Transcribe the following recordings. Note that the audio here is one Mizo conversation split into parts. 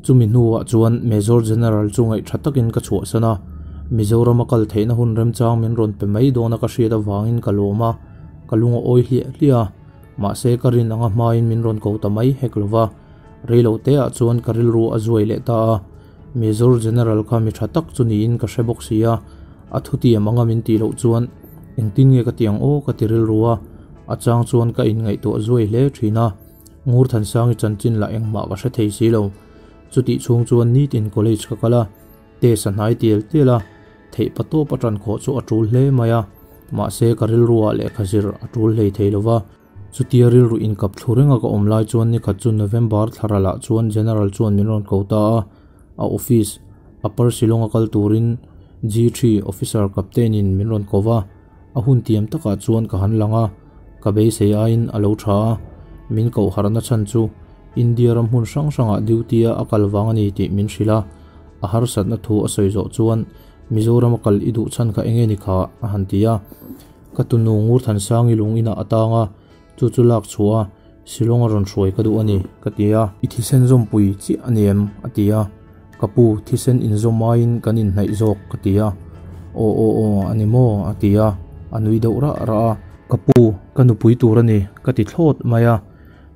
Chumi hnuah chuan Major General chu ngaih tha takin ka chhuahsan a, Mizorama kal theihna hun remchang min rawn pe mai dawna ka hriat avangin ka lawm a, ka lung a awi hliah hliah a, mahse ka rin anga hmain min rawn ko ta mai hek lova, reilo teah chuan ka rilru a zuai leh ta a, Major General kha mi tha tak chu niin ka hre bawk si a, a thutiam anga min tih loh chuan engtin nge ka ti ang aw ka ti rilru a, a chang chuan ka inngaihtuah zuai hle thin a, Ngurthansangi chanchin lah engmah ka hre thei si lo. Chutih chhung chuan nitin college ka kal a, test a hnai tial tial a, theih patawp a tan khawh chu a tul hle mai a, mahse ka rilruah lehkha zir a tul hlei thei lo va. Chutia rilru inkap thlu renga ka awm lai chuan nikhat chu November thlaralah chuan General chuan min rawn ko ta a, a office, Upper Shillong a kal turin G3 Officer Captain in min rawn ko va, a hun tiam takah chuan ka han lang a, ka beisei aiin a lo tha a, min koh harhna chhan chu India ram hmun hrang hrangah duty a a kal vang a ni tih min hrilh a, a harsatna thu a sawi zawh chuan Mizoram a kal i duh chhan kha enge ni kha a han ti a, ka tunu Ngurthansangi lung inah a tang a, chu chu lak chhuah a Shillong a rawn hruai ka duh a ni ka ti a. I thisen zawmpui chiah a ni em? a ti a, ka pu thisen inzawm aiin kan inhnaih zawk ka ti a, aw aw aw a ni maw? a ti a, a nui deuh rah rah a, ka pu ka nupui tur a ni ka ti thlawt mai a.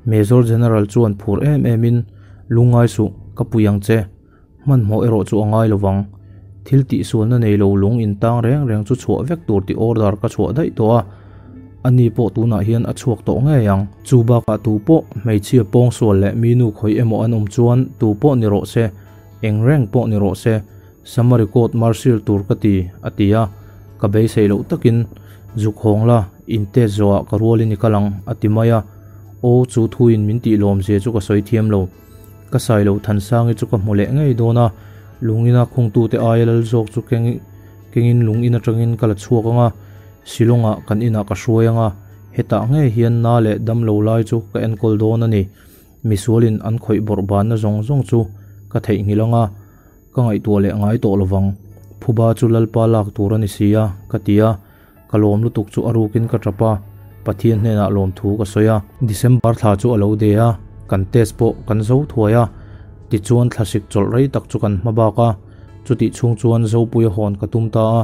Major General chuan phur em em in, Lungngai suh, ka pui ang che. Hmanhmawh erawh chu a ngai lovang. Thil tihsualna nei lo lung in tang reng reng chu chhuah vek tur tih order ka chhuah daih tawh a. Ani pawh tunah hian a chhuak tawh ngei ang. Chu bakah tu pawh hmeichhia pawngsual leh mi nu khawih emaw an awm chuan tu pawh ni rawh se, eng reng pawh ni rawh se, Summary Court Martial tur ka ti, a ti a. Ka beisei loh takin, Zuk hawng la, in test zawhah ka rualin i kal ang, a ti mai a. Aw, chu thuin min tih lawmzia chu ka sawi thiam lo. Ka sai loh Thansangi chu ka hmu leh ngei dawn a, lungina khungtute aia lal zawk chu keng kengin lungin atangin ka la chhuak ang a, Shillong-ah kan inah ka hruai ang a, hetah ngei hian na leh dam lo lai chu ka enkawl dawn a ni. Misualin an khawih bawrh banna zawng zawng chu ka theihnghilh ang a, ka ngaihtuah leh ngai tawh lovang. Phuba chu Lalpa lak tur a ni si a, ka ti a. Ka lawm lutuk chu a rukin ka tap a, Pathian hnenah lawmthu ka sawi a. December thla chu a lo de a, kan test pawh kan zo thuai a, tichuan thlasik chawlh rei tak chu kan hma bak a, chutih chhung chuan Zopuia hawn ka tum ta a,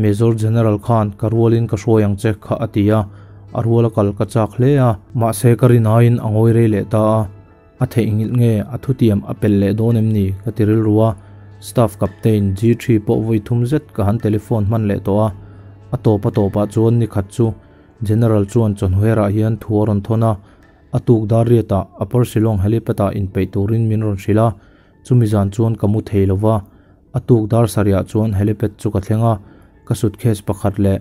Major General khan ka rualin ka hruai ang che kha a ti a, a ruala kal ka chak hle a. Mahse ka rinaiin a ngawi rei leh ta a. A theihnghilh nge a thutiam a pelh leh dawn em ni? ka ti rilru a, Staff Captain G3 pawh vawi thum zet ka han telephone hman leh tawh a, a tawp a tawpah chuan ni khat chu General chuan chawhnuherah hian thu a rawn thawn a, a tuk dar riatah Upper Shillong helipad-ah inpeih turin min rawn hrilh a, chumi zan chuan ka mu thei lo va, a tuk dar sarihah chuan helipad chu ka thleng a, ka suitcase pakhat leh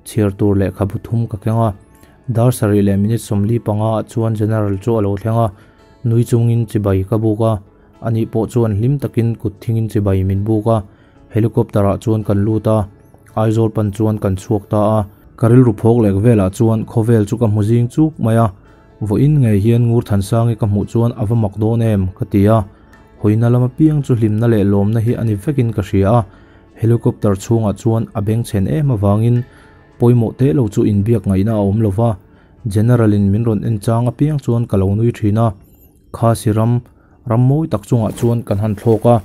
chhiar tur lehkhabu thum ka keng a. Dar sarih leh minute 45 ah chuan General chu a lo thleng a, nui chungin chibai ka buk a, ani pawh chuan hlim takin kut thingin chibai min buk a, helicopter ah chuan kan lut a, Aizawl pan chuan kan chhuak ta a. Ka rilru phawk lek velah chuan khawvel chu ka hmu zing chuk mai a, vawiin ngei hian Ngurthansangi ka hmuh chuan a va mak dawn em ka ti a, hawina lama piang chu hlimna leh lawmna hi a ni vekin ka hria a, helicopter chhungah chuan a bengchhen em avangin Pawimawh teh lo chu inbiak ngaihna a awm lo va, General in min rawn en chang apiang chuan ka lo nui thin a. Khasi ram, ram mawi tak chungah chuan kan han thlawk a,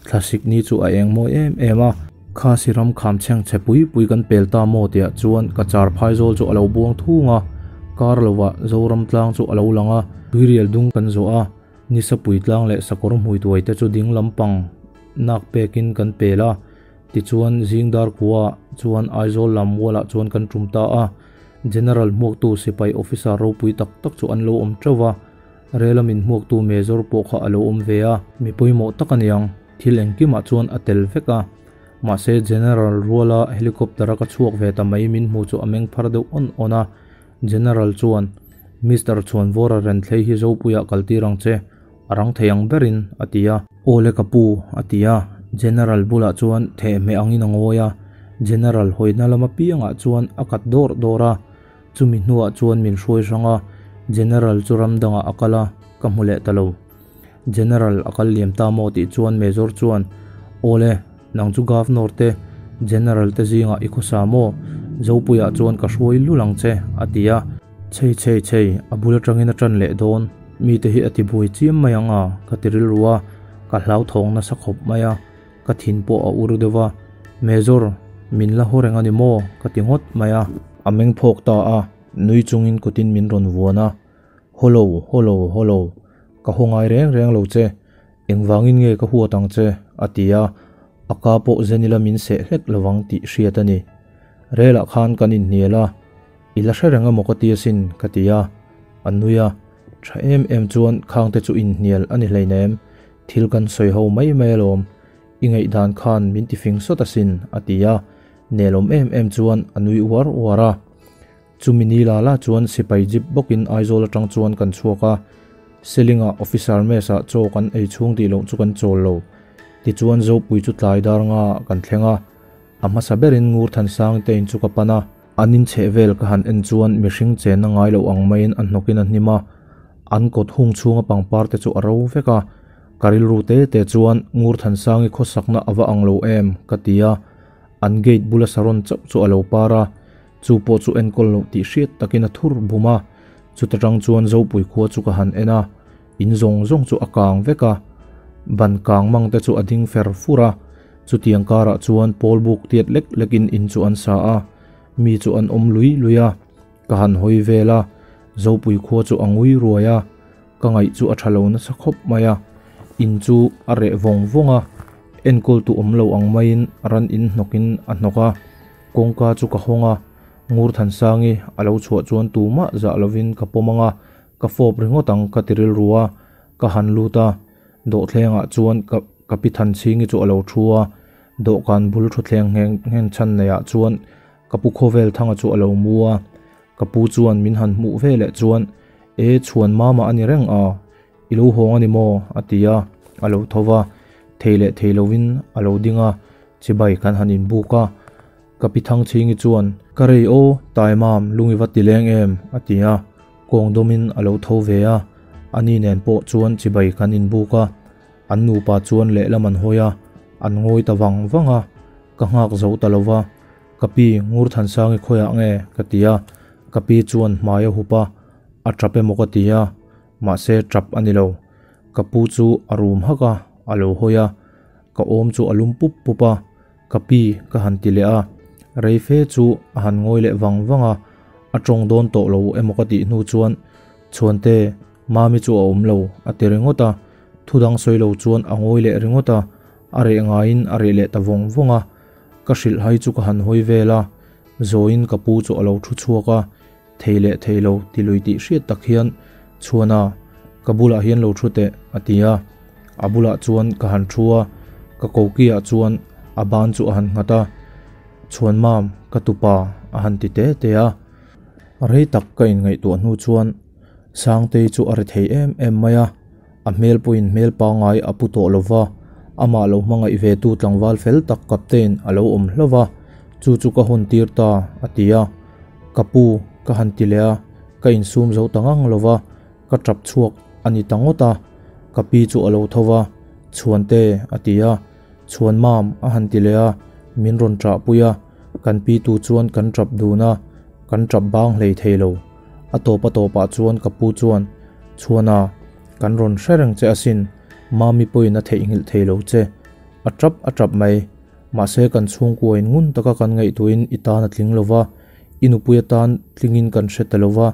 thlasik ni chu a eng mawi em em a. Khasi ram kham chheng chhe pui pui kan pel ta maw tihah chuan ka char phaizawl chu a lo buang thung a, kar lovah Zoram tlang chu a lo lang a, tuirial dung kan zawh a, nisapui tlang leh sakawr hmui tuai te chu ding lampang nak pekin kan pel a. Tichuan, zing dar kua chuan Aizawl lam mualah chuan kan tum ta a, General hmuaktu sipai officer ropui tak tak chu an lo awm teuh va, rel a min hmuaktu Major pawh kha a lo awm ve a, mi pawimawh tak a niang, thil engkimah chuan a tel vek a, mahse General ruala helicopter a ka chhuak ve ta mai min hmu chu a meng phar deuh awn awn a, General chuan, Mister Chhuanvawra Renthlei hi Zopuiah kaltir ang che, A rang thei ang berin, a ti a. Aw le ka pu, a ti a. General bulah chuan thehmeh angin a ngawi a. General hawina lama piangah chuan a kat dawrh dawrh a. Chumi hnuah chuan min hruai hrang a. General chu ram dangah a kal a, ka hmu leh ta lo. General a kal liam ta maw tih chuan Major chuan, Aw le, nang chu Governor te, General te zingah i khawsa maw? Zopuiah chuan ka hruai lul ang che, a ti a. Chei chei chei, a bul atangin a tan leh dawn. Mite hi a ti buai chiam mai ang a, ka ti rilru a. Ka hlauthawng nasa khawp mai a, ka thin pawh a ur deuh va, Major, min la haw reng a ni maw? ka ti ngawt mai a. A meng phawk ta a, nui chungin kutin min rawn vuan a, Haw lo, haw lo, haw lo, ka haw ngai reng reng lo che, engvangin nge ka huat ang che? a ti a, a ka pawh zenila min seh hlek lovang tih hriat a ni. Relah khan kan inhnial a, I la hre reng emaw ka ti asin, ka ti a. A nui a, Tha em em chuan khangte chu inhnial a ni hleinem, thil kan sawi ho mai mai alawm, i ngaihdan khan min ti fing sawt asin, a ti a. Nelawm em em chuan a nui uar uar a. Chumi ni la la chuan sipai jeep bawkin Aizawl atang chuan kan chhuak a, Selinga officer mess ah chaw kan ei chhung tih loh chu kan chawl lo. Tichuan Zopui chu tlai dar nga ah kan thleng a, a hmasa berin Ngurthansang te in chu ka pan a. An inchheh vel ka han en chuan mihring chenna ngai loh ang maiin a hnawkin a hnim a, an kawt hung chhunga pangpar te chu a ro vek a. Ka rilru te te chuan Ngurthansangi khawsakna a va ang lo em ka ti a, an gate bula saron chauh chu a lo par a, chu pawh chu enkawl loh tih hriat takin a thur bum a. Chuta tang chuan Zopui khua chu ka han en a, in zawng zawng chu a kang vek a, ban kang mang te chu a ding fer fur a. Chutiang karah chuan pawl buk tiat lek lekin in chu an sa a, mi chu an awm lui lui a, ka han hawi vel a, Zopui khua chu a ngui ruai a, ka ngaih chu a tha lo nasa khawp mai a, in chu a reh vawng vawng a, enkawl tu awm lo ang maiin ran in hnawkin a hnawk a, kawngka chu ka hawng a, Ngurthansangi a lo chhuah chuan tumah zah lovin ka pawm ang a, ka fawp ringawt ang ka ti rilru a, ka han lut a. Dawhthlengah chuan ka ka pi Thanchhingi chu a lo thu a, dawhkan bul thutthleng ngheng nghen chhan neiah chuan ka pu Khawvel Thanga chu a lo mu a. Ka pu chuan min han hmuh ve leh chuan, E chhuan mama a ni reng a, i lo hawng a ni maw? a ti a, a lo tho va, thei leh thei lovin a lo ding a, chibai kan han inbuk a. Ka pi Thangchhingi chuan, Ka rei aw, Taimam, lung i va ti leng em? a ti a, kawng dawmin a lo tho ve a, ani nen pawh chuan chibai kan inbuk a, an nupa chuan lehlam an hawi a, an ngawi ta vang vang a, ka nghak zo ta lo va, Ka pi, Ngurthansangi khawiah nge? ka ti a, ka pi chuan hmai a hup a, a tap emaw ka ti a, mahse tap a ni lo, ka pu chu a rum hak a, a lo hawi a, ka awm chu a lum pup pup a. Ka pi ka han ti leh a, rei fe chu a han ngawi leh vang vang a, a tawng dawn tawh lo emaw ka tih hnu chuan Chhuante, Mami chu a awm lo a ti ringawt a, thu dang sawi lo chuan a ngawi leh ringawt a, a reh ngaiin a reh leh ta vawng vawng a, ka hrilh hai chu ka han hawi vel a, zawiin ka pu chu a lo thu chhuak a, thei leh thei lo ti lui tih hriat tak hian Chhuana, ka bulah hian lo thu teh a ti a, a bulah chuan ka han thu a, ka kokiah chuan a ban chu a han nghat a, Chhuan mam, ka tupa a han ti te te a. Rei tak ka inngaihtuah hnu chuan Sangtei chu a ri thei em em mai a, a hmel pawhin hmel pangngai a pu tawh lo va, amah lo hmangaih ve tu tlangval fel tak captain a lo awm hlauh va, chu chu ka hawn tir ta a ti a, ka pu ka han ti leh a, ka insum zo ta ngang lo va, ka tap chhuak a ni ta ngawt a, ka pi chu a lo tho va, Chhuante a ti a, Chhuan mam a han ti leh a, min rawn ṭah pui a, kan pi tu chuan kan ṭap dun a, kan ṭap bang hlei thei lo. A tawp a tawpah chuan ka pu chuan, Chhuana, kan rawn hre reng che asin, Mami pawhin a theihnghilh thei lo che. A tap a tap mai. Mahse kan chhungkuain ngun taka kan ngaihtuahin i tan a tling lo va, i nupui atan tlingin kan hre ta lo va,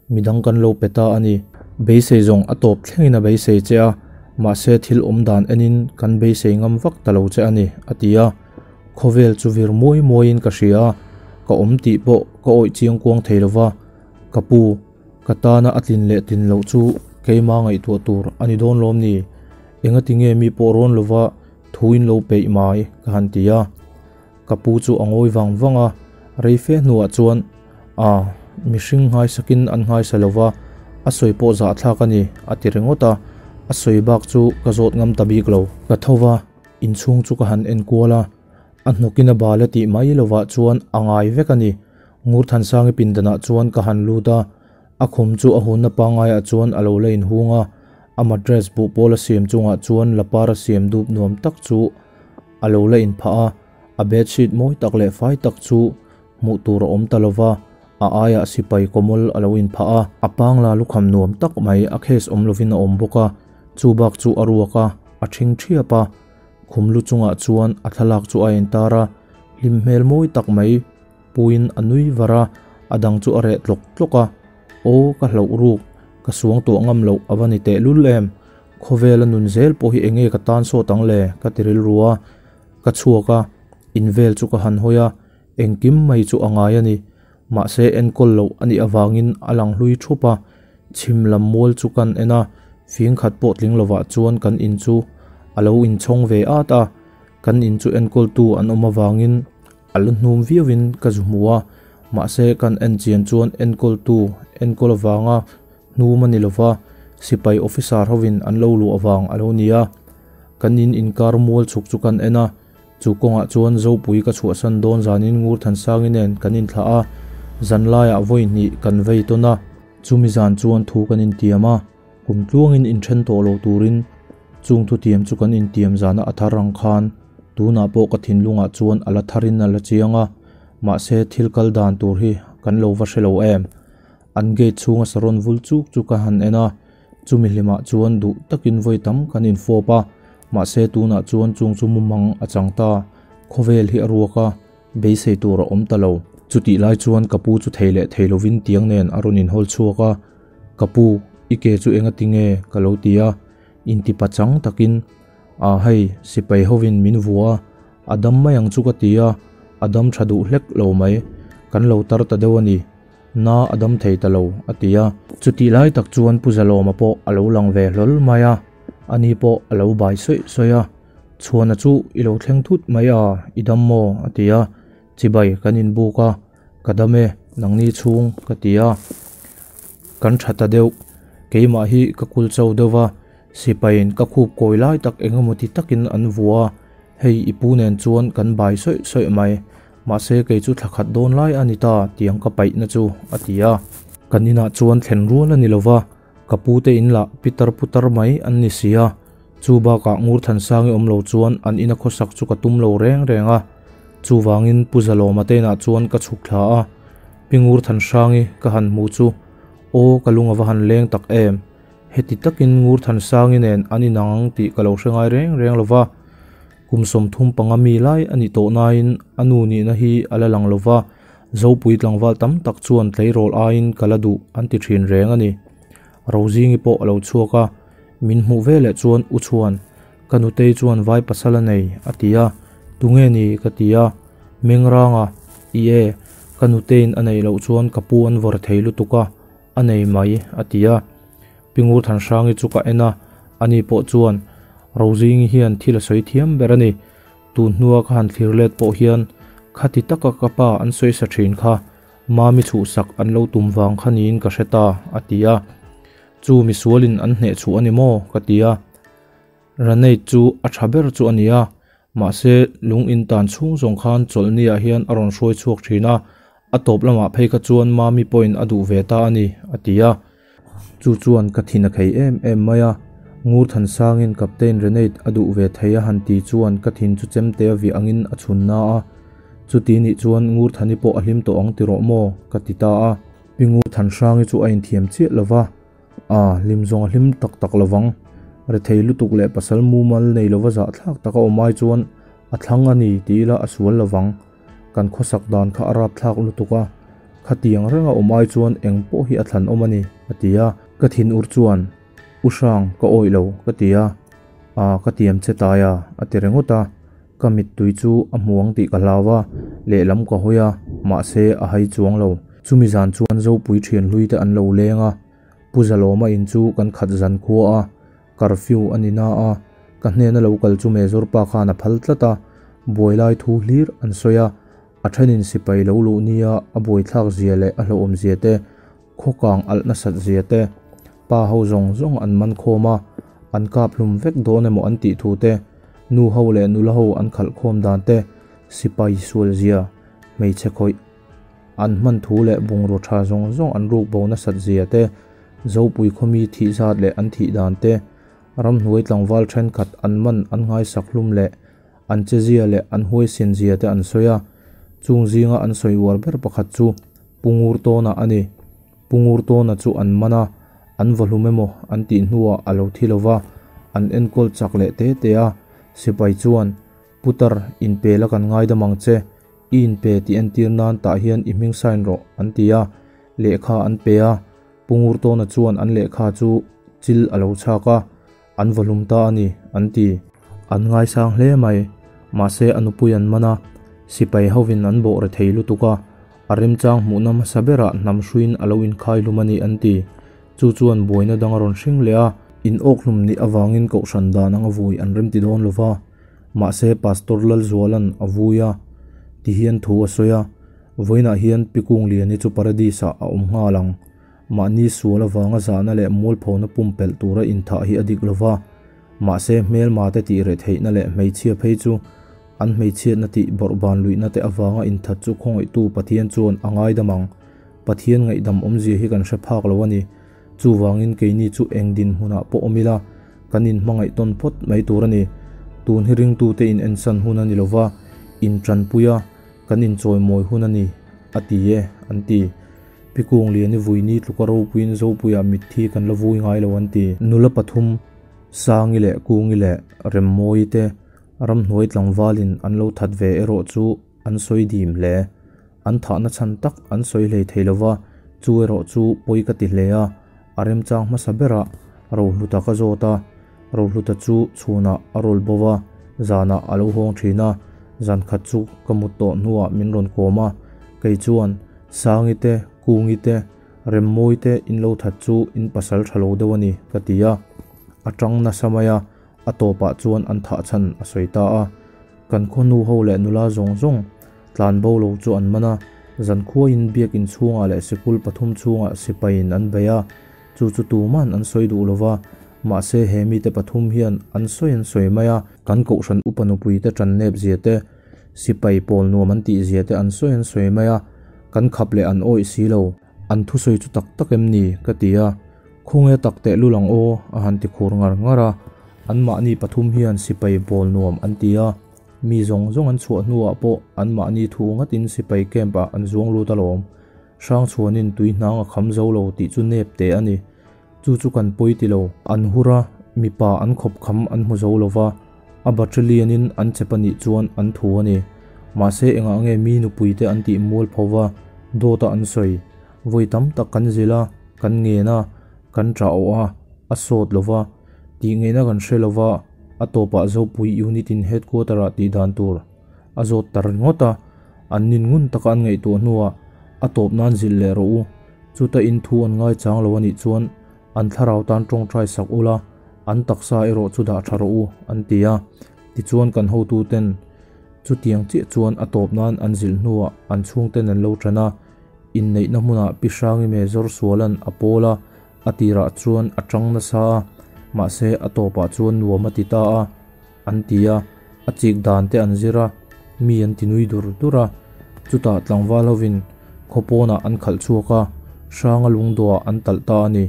midang kan lo pe ta a ni. Beisei zawng a tawp thlengin a beisei che a, mahse thil awm dan enin kan beisei ngam vak ta lo che a ni, a ti a. Khawvel chu vir muai muaiin ka hria a, ka awm tih pawh ka awih chiang kuang thei lo va, ka pu, ka tana a tlin leh tlin loh chu keima ngaihtuah tur a ni dawn lawm ni? Engati nge mi pawh rawn lova thu in lo peih mai? ka han ti a. Ka pu chu a ngawi vang vang a, rei fe hnuah chuan, A, mihring nghaisakin an nghaisa lo va, a sawi pawh zahthlak a ni, a ti ringawt a, a sawi bak chu ka zawt ngam ta bik lo. Ka tho va, Inchhung chu ka han en kual a, a hnawkin a bal a tih mai lovah chuan a ngai vek a ni. Ngurthansangi pindanah chuan ka han lut a, a khum chu a hunna pangaiah chuan a lo la inhung a, a mattress buh pawl a siam chungah chuan lapar a siam dup nuam tak chu a lo la inphah a, a bedsheet mawi tak leh fai tak chu hmuh tur a awm ta lova, a aiah sipai kawmawl a lo inphah a, a pangla lukham nuam tak mai a case awm lovin a awm bawk a, chu bak chu a ruak a. a ṭhing ṭhiap a, khum lu chungah chuan a thlalak chu a intar a, hlim hmel mawi tak mai puiin a nui var a, a dang chu a reh tlawk tlawk a, aw ka hlauh ruk, ka suang tuah ngam loh a va ni teh lul em, khawvela nun zel pawh hi enge ka tan sawt ang le ka ti rilru a, ka chhuak a, in vel chu ka han hawi a, engkim mai chu a ngai a ni, mahse enkawl loh a nih avangin a lang hlui thup a, chhim lam mual chu kan en a, fing khat pawh tling lovah chuan kan in chu a lo inchhawng ve at a, kan in chu enkawltu an awm avangin a la hnum viauin ka zu hmu a, mahse kan en chian chuan enkawltu enkawl avanga hnum a ni lova, sipai officer hovin an lo luh avang a lo ni a, kan in inkar mual chhuk chu kan en a. Chu kawngah chuan Zopui ka chhuahsan dawn zanin Ngurthansangi nen kan inthlah a, zanlaiah vawi hnih kan vei tawn a. Chumi zan chuan thu kan intiam a, kum tluangin inthen tawh lo turin chung thutiam chu kan intiam zana a thar ang khan tunah pawh ka thinlungah chuan a la tharin a la chiang a, mahse thil kal dan tur hi kan lo va hre lo em. An gate chhunga saron vul chuk chu ka han en a, Chumi hlimah chuan duh takin vawi tam kan infawp a, mahse tunah chuan chung chu mumang a chang ta, khawvel hi a ruak a, beisei tur a awm ta lo. Chutih lai chuan ka pu chu thei leh thei lovin tiang nen a rawn inhawl chhuak a, Ka pu, i ke chu enga ti nge? ka lo ti a, inti pachang takin, A hei, sipai hovin min vua a, a dam mai ang chu ka ti a, a dam tha duh hlek lo mai, kan lo tar ta deuh a ni. Na a dam thei ta lo, a ti a. Chutih lai tak chuan Pu Zalawma pawh a lo lang ve hlawl mai a, ani pawh a lo bai sawi sawi a. Chhuana chu i lo thleng thut mai a, i dam maw? a ti a. Chibai kan inbuk a, Ka dam e, nangni chhung, ka ti a. Kan tha ta deuh, keimah hi ka kul cho deuh va, sipaiin ka khup kawi lai tak eng emaw ti takin an vua a, hei i pu nen chuan kan bai sawi sawi mai. Mahse kei chu thla khat dawn lai a ni ta tiang ka paihna chu a ti a. Kan inah chuan thlen rual a ni lo va, ka pute in lah pitar putar mai an ni si a. Chu bakah Ngurthansangi awm lo chuan an ina khawsak chu ka tum lo reng reng a. Chuvangin Pu Zalawma te inah chuan ka chhuk thla a. Pi Ngurthanhrangi ka han hmu chu, Aw ka lung a va han leng tak em! Heti takin Ngurthansangi nen an inang ang tih ka lo hre ngai reng reng lo va. Kum 35 mi lai a ni tawh nain a nu nihna hi a la lang lo va, Zopui tlangval tam tak chuan tleirawl aiin ka la duh an ti thin reng a ni. Rozingi pawh a lo chhuak a, min hmuh veleh chuan U Chhuan, ka nutei chuan vai pasal a nei a ti a, Tunge ni? ka ti a, Mengranga, I e, ka nuteiin a neih loh chuan ka pu an vawr thei lutuk a, a nei mai a ti a. Pingur Thanhrangi chu ka en a, ani pawh chuan Rozingi hian thil a sawi thiam ber a ni. Tun hnua ka han thlir let pawh hian khati taka ka pa an sawi sa thin kha Mami chhuhsak an lo tum vang kha niin ka hre ta a ti a. Chu misualin an hneh chhuh a ni maw? ka ti a. Ranate chu a tha ber chu a ni a, mahse lung in tan chhung zawng khan chawlhni ah hian a rawn hruai chhuak thin a, a tawp lamah phei kha chuan Mami pawhin a duh ve ta a ni a ti a. Chu chuan ka thin a khei em em mai a, Ngurthansangin Captain Renate a duh ve thei a han ti chuan ka thin chu chemte a viah angin a chhun na a, chuti nih chuan Ngurthani pawh a hlim tawh ang ti rawh maw ka ti ta a. Pi Ngurthanhrangi chu a inthiam chiah lo va, A, hlim zawng a hlim tak tak lo vang. Rethei lutuk leh pasal mumal nei lova zahthlak taka awm ai chuan a thlang a ni ti ila a sual lo vang. Kan khawsak dan kha a rapthlak lutuk a, khatiang renga awm ai chuan eng pawh hi a thlan awm a ni, a ti a. Ka thin ur chuan, U Hrang, ka awih lo, ka ti a. A, ka tiam che tai a, a ti ringawt a. Ka mittui chu a hmu ang tih ka hlau a, lehlam ka hawi a, mahse a hai chuang lo. Chumi zan chuan Zopui thian hlui te an lo leng a, Pu Zalawma in chu kan khat zan khua a, curfew a ni na a, ka hnena lo kal chu Mezawr pa khan a phal tlat a, buai lai thu hlir an sawi a, a thenin sipai lo luh nia a buaithlak zia leh a hlauhawm zia te, khawkang alh nasat zia te, pa ho zawng zawng an man khawm a, an kap hlum vek dawn emaw an tih thu te, nu ho leh nula ho an khalh khawm dan te, sipai sual zia, hmeichhe khawih an hman thu leh bungraw tha zawng zawng an ruk bo nasat zia te, Zopui khawmi thih zat leh an thih dan te, ramhnuai tlangval thenkhat an man an nghaisak hlum leh an che zia leh an huaisin zia te an sawi a, chung zinga an sawi uar ber pakhat chu Pu Ngurtawna a ni. Pu Ngurtawna chu an man a, an vaw hlum emaw an tih hnuah a lo thi lo va. An enkawl chak leh te te a, sipai chuan, Putar, inpe la kan ngaidam ang che, i inpe tih entir nan tah hian i hming sign rawh, an ti a, lehkha an pe a. Pu Ngurtawna chuan an lehkha chu chil a lo chhak a, an vaw hlum ta a ni, an ti. An ngaisang hle mai, mahse a nupui an man a, sipai hovin an bawh re thei lutuk a, a remchang hmuhna hmasa berah hnam hruiin a lo inkhai hlum a ni, an ti. Chu chuan buaina dang a rawn hring leh a. In awk hlum nih avangin kohhran dan anga vui an remti dawn lo va, mahse Pastor Lalzuala'n a vui a, ti hian thu a sawi a, Vawiinah hian Pi Kungliani chu Paradis-ah a awm nghal ang. Mahni sual avanga zahna leh mualphona pumpelh tura inthah hi a dik lo va, mahse hmelma te tih reh theihna leh hmeichhia phei chu an hmeichhiatna tih bawrhban luihna te avanga inthat chu khawngaihtu Pathian chuan a ngaidam ang. Pathian ngaihdam awmzia hi kan hre phak lo a ni. Chuvangin keini chu eng dinhmunah pawh awm ila, kan inhmangaih tawn phawt mai tur a ni. Tun hi ringtute in ensan hun a ni lo va, intanpui a, kan inchawimawi hun a ni, a ti e, an ti. Pi Kungliani vuini tluka ropuiin Zopuiah mitthi kan la vui ngai lo an ti. Nula pathum, Sangi leh Kungi leh Remmawii te ramhnuai tlangvalin an lo that ve erawh chu an sawi dim hle. An thahna chhan tak an sawi hlei thei lova, chu erawh chu pawi ka ti hle a, a remchang hmasa berah Rohluta ka zawt a, Rohluta chu chhunah a rawl bo va, zanah a lo hawng thin a, zan khat chu ka mut tawh hnuah min rawn kawm a, kei chuan Sangi te, Kungi te, Remmawi te in lo that chu in pasal tha lo deuh a ni ka ti a, a tang nasa mai a, a tawpah chuan an thah chhan a sawi ta a, kan khaw nu ho leh nula zawng zawng tlan bo lo chu an man a, zankhuain biakin chhungah leh sikul pathum chhungah sipaiin an bei a, Chu chu tuman an sawi duh lova, mahse he mite pathum hian an sawi an sawi mai a, kan kohhran upa nupui te tan nep zia te, sipai pawl nuam an tih zia te an sawi an sawi mai a, kan khap leh an awih si lo. An thusawi chu tak tak em ni? ka ti a, Khawnge tak teh lul ang aw? a han ti khur ngar ngar a, anmahni pathum hian sipai pawl nuam an ti a, mi zawng zawng an chhuah hnuah pawh anmahni thu ngatin sipai camp ah an zuang lut alawm. Hrangchhuanin tui hnang a kham zo lo tih chu nep teh a ni. Chu chu kan pawi ti lo. An hur a, mipa an khawp kham an hmu zo lo va, a battalion-in an chep a nih chuan an thu a ni. Mahse engah nge mi nupui te an tih mual pho va, dawt a an sawi. Vawi tam tak kan zilh a, kan ngen a, kan ṭah awh a, a sawt lo va, tih ngeihna kan hre lo va, a tawpah Zopui Unit-in headquarter-ah tih dan tur a zawt ta ringawt a. An nin ngun taka an ngaihtuah hnuah a tawp nan zilh leh rawh u. Chuta in thu an ngaichang lo a nih chuan an thlarau tan tawngtai sak ula, an taksa erawh chu dah tha rawh u, an ti a. Tichuan kan hotuten chutiang chiah chuan a tawp nan an zilh hnuah an chhungten an lo tan a. Inneihna hmunah Pi Hrangi Mezawr Sualan a pawl a, a tirah chuan a tang nasa a, mahse a tawpah chuan nuam a ti ta a. An ti a, a chik dan te an zir a, mi an ti nui dur dur a. Chutah tlangval hovin khaw pawnah an khalh chhuak a, hranga lungdawhah an talh ta a ni.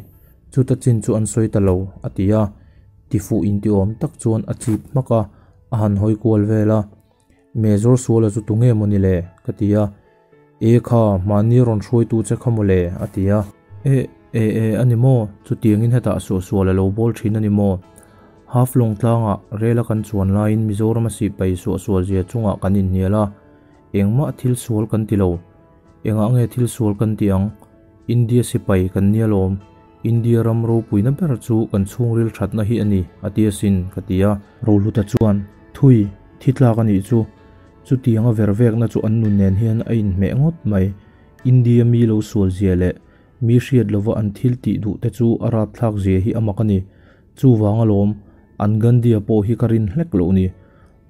Chuta chin chu an sawi ta lo, a ti a. Tifuh intiawm tak chuan a chip hmak a, a han hawi kual vel a. Mezawr suala chu tunge maw ni le? ka ti a. E kha, mahni rawn hruaitu che kha maw le? a ti a. E, e, e, a ni maw? Chutiangin hetah suahsual a lo bawl thin a ni maw? Half-long tlangah rela kan chuan laiin Mizoram a sihpai suahsual zia chungah kan inhnial a, engmah thil sual kan ti lo. Engah nge thil sual kan tih ang? India sipai kan nia lawm. India ram ropuina ber chu kan chhungril thatna hi a ni, a ti asin, ka ti a. Rohluta chuan, Thui, thi tlak a nih chu. Chutianga ver vekna chu an nun nen hian a inhmeh ngawt mai. India mi lo sual zia leh mi hriat lova an thil tih duh te chu a rapthlak zia hi a mak a ni. Chuvang alawm, an Gandhi-a pawh hi ka rin hlek loh ni.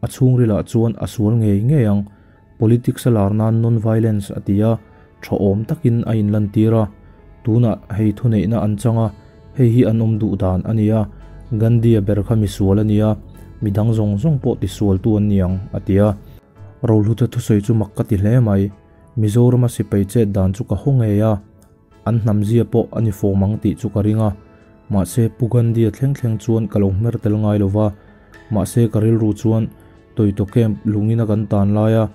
A chhungrilah chuan a sual ngei ngei ang. Politics a lar nan non-violence a ti a, tha awm takin a inlantir a. Tunah hei thuneihna an chang a, hei hi an awm duh dan a ni a. Gandhi-a ber kha misual a ni a, midang zawng zawng pawh tisualtu an ni ang, a ti a. Rohluta thusawi chu mak ka ti hle mai. Mizorama sipai chet dan chu ka haw ngei a, an hnamzia pawh a ni fawm ang tih chu ka ring a. Mahse, Pu Gandhi-a thleng thleng chuan ka lo hmer tel ngai lo va. Mahse, ka rilru chuan Toyto Camp lungina kan tan laia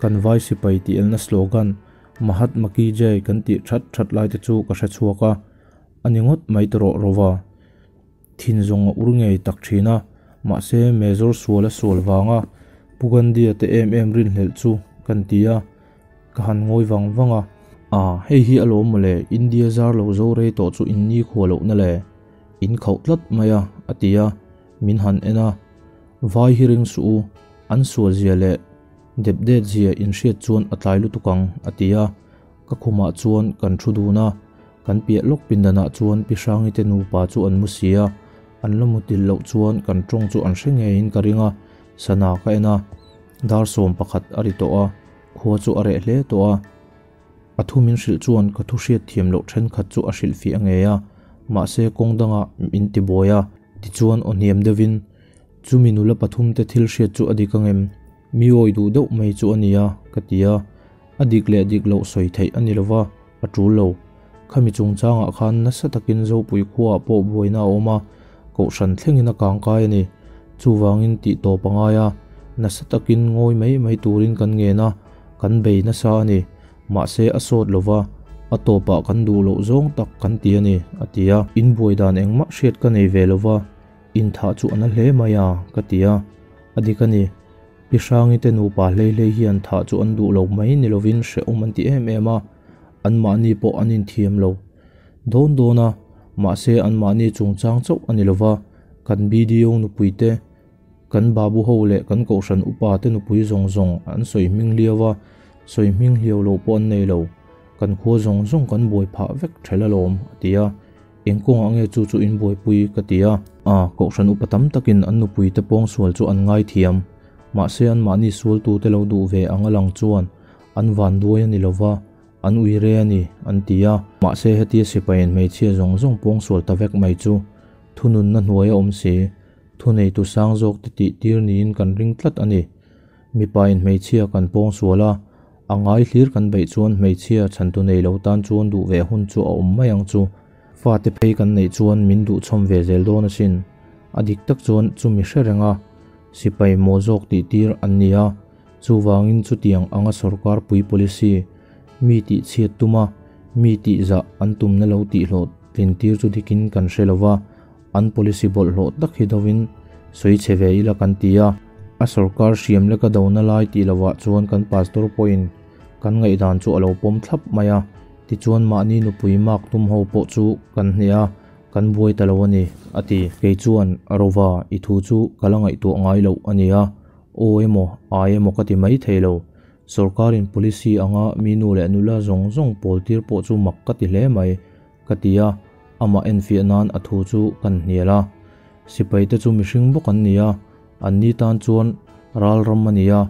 kan vai sipai tih elna slogan Mahatma ki jai kan tih that that lai te chu ka hre chhuak a, a ni ngawt mai tawh rawh Rova. Thin zawng a ur ngei tak thin a, mahse Major sual a sual vanga Pu Gandhi-a te em em rinhlelh chu kan ti a, ka han ngawi vang vang a. A, hei hi alawm mawle, India zar lo zo rei tawh chu in ni khua lohna le, in khauh tlat mai a, a ti a, min han en a. Vai hi ring suh u, an sual zia leh dep det zia in hriat chuan a tlai lutuk ang, a ti a. Ka khumah chuan kan thu dun a, kan piah lawk pindanah chuan Pi Hrangi te nupa chu an mu si a, an la mu til loh chuan kan tawng chu an hre ngeiin ka ring a, sana ka en a, dar 11 a ri tawh a, khua chu a reh hle tawh a. A thu min hrilh chuan ka thu hriat thiam loh thenkhat chu a hrilh fiah ngei a, mahse kawng dangah min ti buai a, tichuan aw hniam deuhin, Chumi nula pathumte thil hriat chu a dik angem? Mi awi duh deuh mai chu a nia, ka ti a. A dik leh dik loh sawi theih a ni lova, a tul lo. Khami chungchangah khan nasa takin Zopui khuaah pawh buaina a awm a, kohhran thlengin a kangkai a ni. Chuvangin tih tawp a ngai a, nasa takin ngawi mai mai turin kan ngen a, kan bei nasa a ni. Mahse a sawt lova, a tawpah kan duh loh zawng tak kan ti a ni, a ti a. Inbuai dan engmah hriat ka nei ve lova, Inthah chu a na hle mai a, ka ti a. A dik a ni. Pi Hrangi te nupa hlei hlei hian thah chu an duh lo mai ni lovin hrehawm an ti em em a, anmahni pawh an inthiam lo dawn dawn a, mahse anmahni chungchang chauh a ni lova, kan BDO nupui te, kan babu ho leh kan kohhran upa te nupui zawng zawng an sawi hming hliau a, sawi hming hliau lo pawh an nei lo, kan khua zawng zawng kan buai phah vek ṭhel alawm, a ti a. Eng kawngah nge chu chu in buaipui ka ti a. A, kohhran upa tam takin an nupuite pawngsual chu an ngaithiam. Mahse anmahni sualtute lo duh ve ang a lang chuan an vanduai a ni lova, an ui re a ni, an ti a. Mahse hetia sipaiin hmeichhia zawng zawng pawngsual ta vek mai chu thununna hnuai a awm si, thuneitu sang zawk te tih tir niin kan ring tlat a ni. Mipain hmeichhia kan pawngsual a, A ngai hlir kan beih chuan hmeichhia chhantu nei lo tan chuan duh ve hun chu a awm mai ang chu. Fate phei kan neih chuan min duh chhawm ve zel dawn asin. A dik tak chuan chumi hre reng a, sipai maw zawk tih tir an ni a. Chuvangin chutiang anga sorkar pui policy, mi tih chhiat tum a, mi tih zah an tumna lo tih hlawh tlin tir chu dikin kan hre lo va, an policy bawlhhlawh tak hi dovin sawi chhe ve ila kan ti a. A sorkar hriam leka dona lai tih lovah chuan kan pastor pawhin kan ngaihdan chu a lo pawm thlap mai a, tichuan mahni nupui mark tum ho pawh chu kan hneh a, kan buai ta lo a ni, a ti. Kei chuan, Rova, i thu chu ka la ngaihtuah ngai loh a ni a, aw emaw, ai emaw ka ti mai thei lo. Sorkarin policy anga mi nu leh nula zawng zawng pawl tir pawh chu mak ka ti hle mai. Ka ti a, amah enfiah nan a thu chu kan hnial a. Sipaite chu mihring bawk an ni a, an ni tan chuan ral ram a ni a,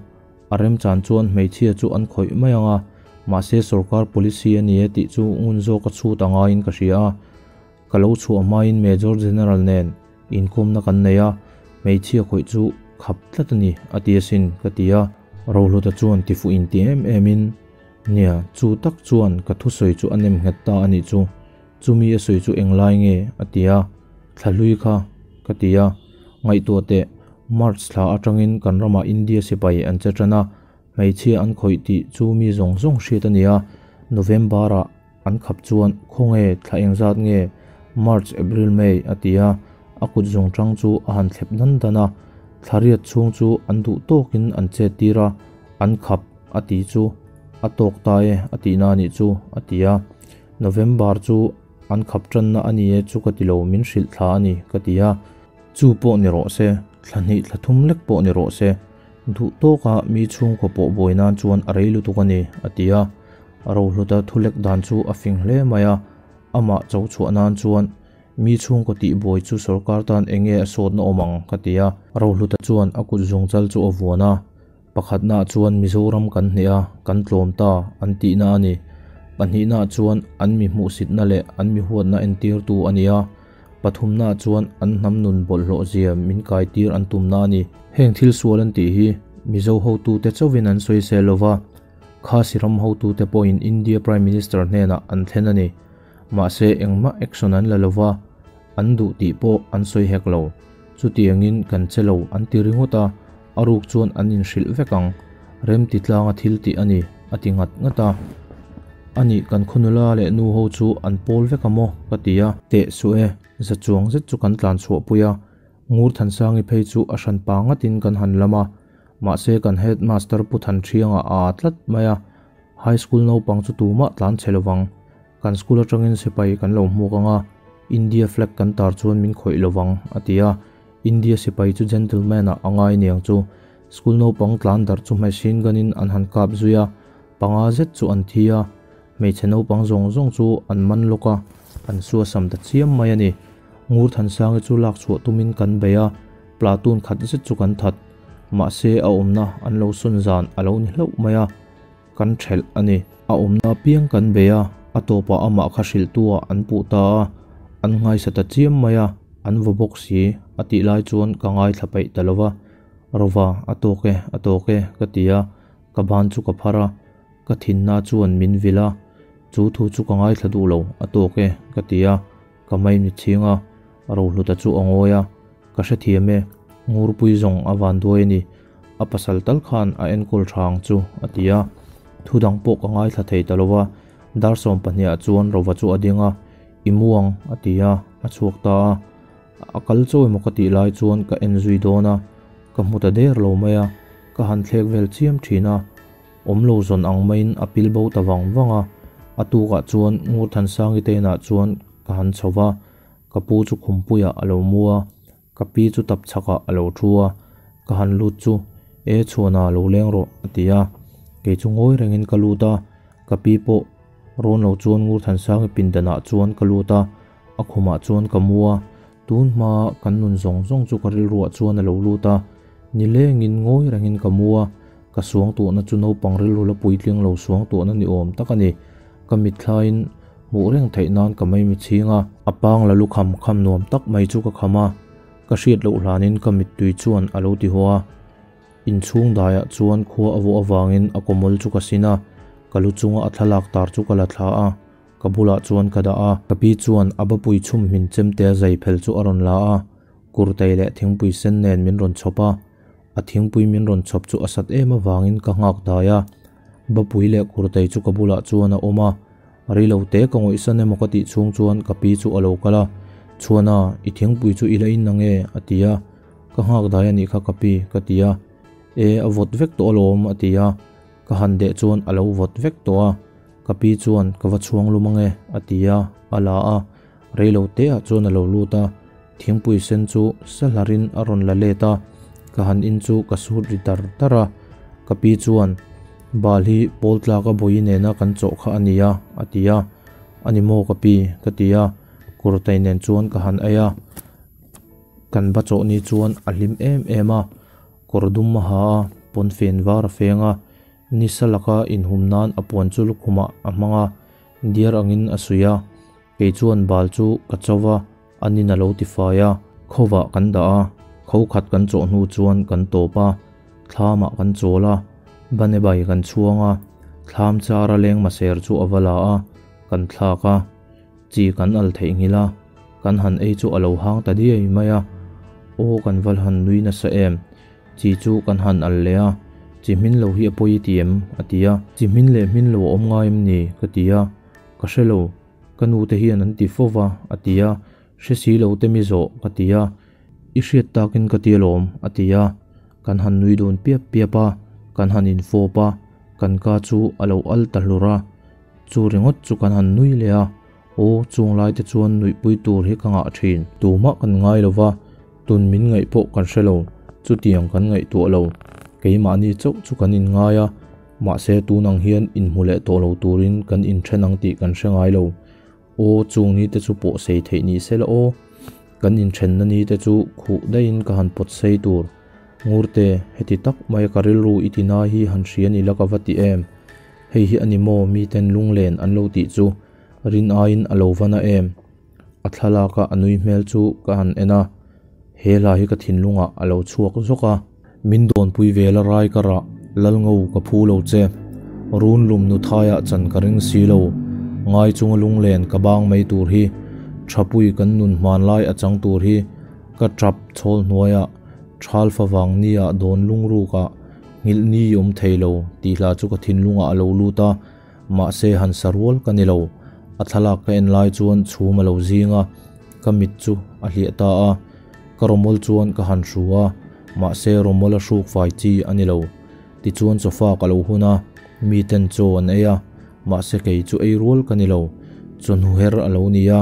a remchan chuan hmeichhia chu an khawih mai ang a, mahse sorkar policy a ni e tih chu ngun zawk a chhut a ngaiin ka hria a. Ka lo chhuah hmain Major General nen inkawmna kan nei a, hmeichhia khawih chu khap tlat a ni a ti asin ka ti a. Rohluta chuan tifuh inti em emin Nia, chu tak chuan ka thusawi chu a nem nghet ta a nih chu. Chumi a sawi chu englai nge? a ti a. Thla hlui kha, ka ti a. Ngaihtuah teh, March thla atangin kan ramah India sipai an che tan a, hmeichhia an khawih tih chu mi zawng zawng hriat a ni a. November-ah an khap chuan khawnge thla engzat nge? March, April, May, a ti a. A kut zawng tang chu a han thlep dan dan a. Thla riat chhung chu an duh tawkin an chet tir a, an khap. A ti chu a tawk ta e a tihna a nih chu a ti a. November chu an khap tanna a ni e chu ka ti lo min hrilh thla a ni ka ti a. Chu pawh ni rawh se, thla hnih thla thum lek pawh ni rawh se, duh tawka mi chhungkaw pawh buai nan chuan a rei lutuk a ni a ti a. Rohluta thu lek dan chu a fing hle mai a, amah cho chhuah nan chuan mi chhungkaw tih buai chu sorkar tan eng nge a sawtna awm ang ka ti a. Rohluta chuan a kut zungchal chu a vuan a. Pakhatnaah chuan Mizoram kan hneh a, kan tlawm ta an tihna a ni. Pahnihnaah chuan an mi hmuhsitna leh an mi huatna entirtu a ni a. Pathumnaah chuan an hnam nun bawlhhlawh zia min kaitir an tumna a ni. Heng thil sual an tih hi Mizo hotute chauhin an sawi sel lova, Khasi ram hotute pawhin India Prime Minister hnenah an thlen a ni. Mahse engmah action an la lova, an duh tih pawh an sawi hek lo. Chutiangin kan che lo an ti ringawt a, a ruk chuan an inhrilh vek ang. Remti tlanga thil tih a ni, a ti ngat ngat a. Anih kan khaw nula leh nu ho chu an pawl vek a maw? ka ti a. Teh suh e, za chuang zet chu kan tlan chhuah pui a, Ngurthansangi phei chu a hran pa ngatin kan han lam a, mahse kan headmaster Pu Thanṭhianga a aa tlat mai a, High school naupang chu tumah tlan chhe lovang, kan school atangin sipai kan lo hmuak ang a, India flag kan tar chuan min khawih lovang, a ti a. India sipai chu gentleman ah a ngai niang chu. School naupang tlan darh chu machine gun in an han kap zui a, panga zet chu an thi a, hmeichhe naupang zawng zawng chu an man lawk a, an suasam ta chiam mai a ni. Ngurthansangi chu lak chhuah tumin kan bei a, platoon khat zet chu kan that. Mahse a awmna an lo sawn zan a lo ni hlauh mai a. Kan thelh a ni. A awmna apiang kan bei a, a tawpah amah kha hrilhtu-ah an puh ta a, an nghaisa ta chiam mai a, an vaw bawk si, a tih lai chuan ka ngaithla peih ta lo va. Rova, a tawk e, a tawk e, ka ti a, ka ban chu ka phar a, ka thinna chuan min vil a, chu thu chu ka ngaithla duh lo, a tawk e, ka ti a, ka maimni chhing a, Rohluta chu a ngawi a, Ka hrethiam e, Ngurpui zawng a van duai a ni, a pasal tal khan a enkawl tha ang chu, a ti a. Thu dang pawh ka ngaithla thei ta lo va, dar 12 ah chuan Rova chu a ding a, I mu ang, a ti a, a chhuak ta a. A kal chaw emaw ka tih lai chuan ka en zui dawn a, ka hmu ta der lo mai a, ka han thlek vel chiam thin a, awm lo zawn ang maiin a pil bo ta vang vang a. A tukah chuan Ngurthansangi te inah chuan ka han chho va, Ka pu chu khumpuiah a lo mu a, ka pi chu tap chhakah a lo thu a, ka han lut chu, E chhuana lo leng rawh, a ti a. Kei chu ngawi rengin ka lut a, ka pi pawh rawn lo chuan Ngurthansangi pindanah chuan ka lut a, a khumah chuan ka mu a, tun hma kan nun zawng zawng chu ka rilruah chuan a lo lut a, nilengin ngawi rengin ka mu a, ka suangtuahna chu naupang rilru la puitling lo suangtuahna ni awm tak a ni. Ka mitthlaiin hmuh reng theih nan ka mai mi chhing a. A pang la lu kham kham nuam tak mai chu ka kham a, ka hriat loh hlanin ka mittui chuan a lo ti haw a. Inchhung daiah chuan khua a vawh avangin a kawmawl chu ka sin a, ka lu chunga a thlalak tar chu ka la thla a, ka bulah chuan ka dah a. Ka pi chuan a bapui chhum hmin chemtea zai phel chu a rawn la a, kurtei leh thingpui sen nen min rawn chhawp a. A thingpui min rawn chhawp chu a sat em avangin ka nghak dai a. Bapui leh Kurtei chu ka bulah chuan a awm a, rei lo te ka ngawihsan emaw ka tih chhung chuan ka pi chu a lo kal a, Chhuana, i thingpui chu i la in nange? a ti a, Ka nghak dai a nih kha ka pi, ka ti a, E, a vawt vek tawh alawm, a ti a, ka han deh chuan a lo vawt vek tawh a, ka pi chuan Ka va chhuang lum ange, a ti a, a la a, rei lo te ah chuan a lo lut a, thingpui sen chu sa hlarin a rawn la let a, ka han in chu ka sut ri dar dar a, ka pi chuan Bal hi pawl tlaka bawi nena kan chawh kha a nia, a ti a, A ni maw ka pi? ka ti a, kurtai nen chuan ka han ei a, kan va chawh ni chuan a hlim em em a, kawr dum a ha a, pawnfen var a feng a, nisa laka inhum nan a puan chu lukhumah a hmang a, diar angin a suih a. Kei chuan bal chu ka cho va, anin a lo ti fai a. Khovah kan dah a, kho khat kan chawh hnu chuan kan tawp a, thlamah kan chawl a, bane bai kan chhuang a, thlam chara leng maser chu a va la a, kan thlak a, chi kan al theihnghilh a, kan han ei chu a lo hang ta diai mai a, aw kan val han nui nasa em, chi chu kan han al leh a, chi hmin lo hi a pawi i ti em? a ti a, chi hmin leh hmin lo a awm ngai em ni? ka ti a, ka hre lo. Ka nu te hian an ti fo va, a ti a. Hre si lo te mi zawh, ka ti a. I hriat takin ka ti alawm, a ti a. Kan han nui dun piap piap a, kan han infawp a, kan ka chu a lo al ta hlur a. Chu ringawt chu kan han nui leh a, aw, chung lai te chuan nuihpui tur hi ka ngah thin. Tumah kan ngai lo va, tun min ngaih pawh kan hre lo, chutiang kan ngaihtuah lo. Keimahni chauh chu kan inngai a. Mahse tun ang hian inhmu leh tawh lo turin kan inthen ang tih kan hre ngai lo. Aw, chung ni te chu pawh sei theih ni se la aw. Kan inthenna ni te chu khuh daihin ka han pawt sei tur. Ngurte, heti tak mai ka rilru i ti nai hi han hria ni la ka va ti em. Hei hi a ni maw miten lunglen an lo tih chu rin aiin a lo va na em. A thlalaka a nui hmel chu ka han en a, he hla hi ka thinlungah a lo chhuak zawk a. Min dawnpui ve la rai ka rah, Lalngo ka phu lo che. Run lum nu thaiah chan ka ring si lo, ngai chunga lunglen ka bang mai tur hi, Thapui kan nun hmanlai a chang tur hi, ka tap chhawl hnuaiah, Thal favang nia dawn lungrukah, nghilh ni awm thei lo, tih hla chu ka thinlungah a lo lut a. Mahse han sa rual ka ni lo. A thlalak ka en lai chuan chhum a lo zing a, ka mit chu a hliah ta a. Ka rawmawl chuan ka han hru a, mahse rawmawl a hruk fai chi a ni lo. Tichuan sofa ka lo hun a, mi ten chaw an ei a, mahse kei chu ei rual ka ni lo. Chawhnu her a lo ni a,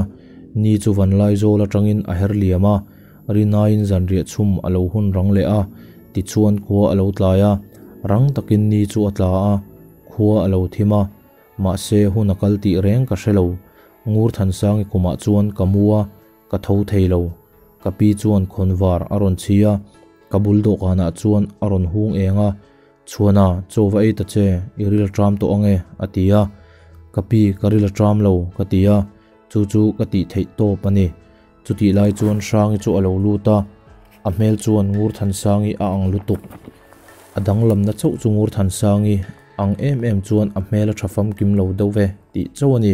ni chu Vanlaizawl atangin a her liam a, Rinaiin zanriah chhum a lo hun rang leh a, tichuan khua a lo tlai a, rang takin ni chu a tla a, khua a lo thim a, mahse hun a kal tih reng ka hre lo. Ngurthansangi kumah chuan ka mu a, ka tho thei lo. Ka pi chuan khawnvar a rawn chhi a, ka bul dawhkanah chuan a rawn hung eng a, Chhuana, chaw va ei ta che, i ril a ṭam tawh ange, a ti a. Ka pi, ka ril a ṭam lo, ka ti a, chu chu ka tih theih tawp a ni. Chutih lai chuan Hrangi chu a lo lut a, a hmel chuan Ngurthansangi a ang lutuk. A danglamna chauh chu Ngurthansangi ang em em chuan a hmel a tha famkim lo deuh ve tih chauh a ni.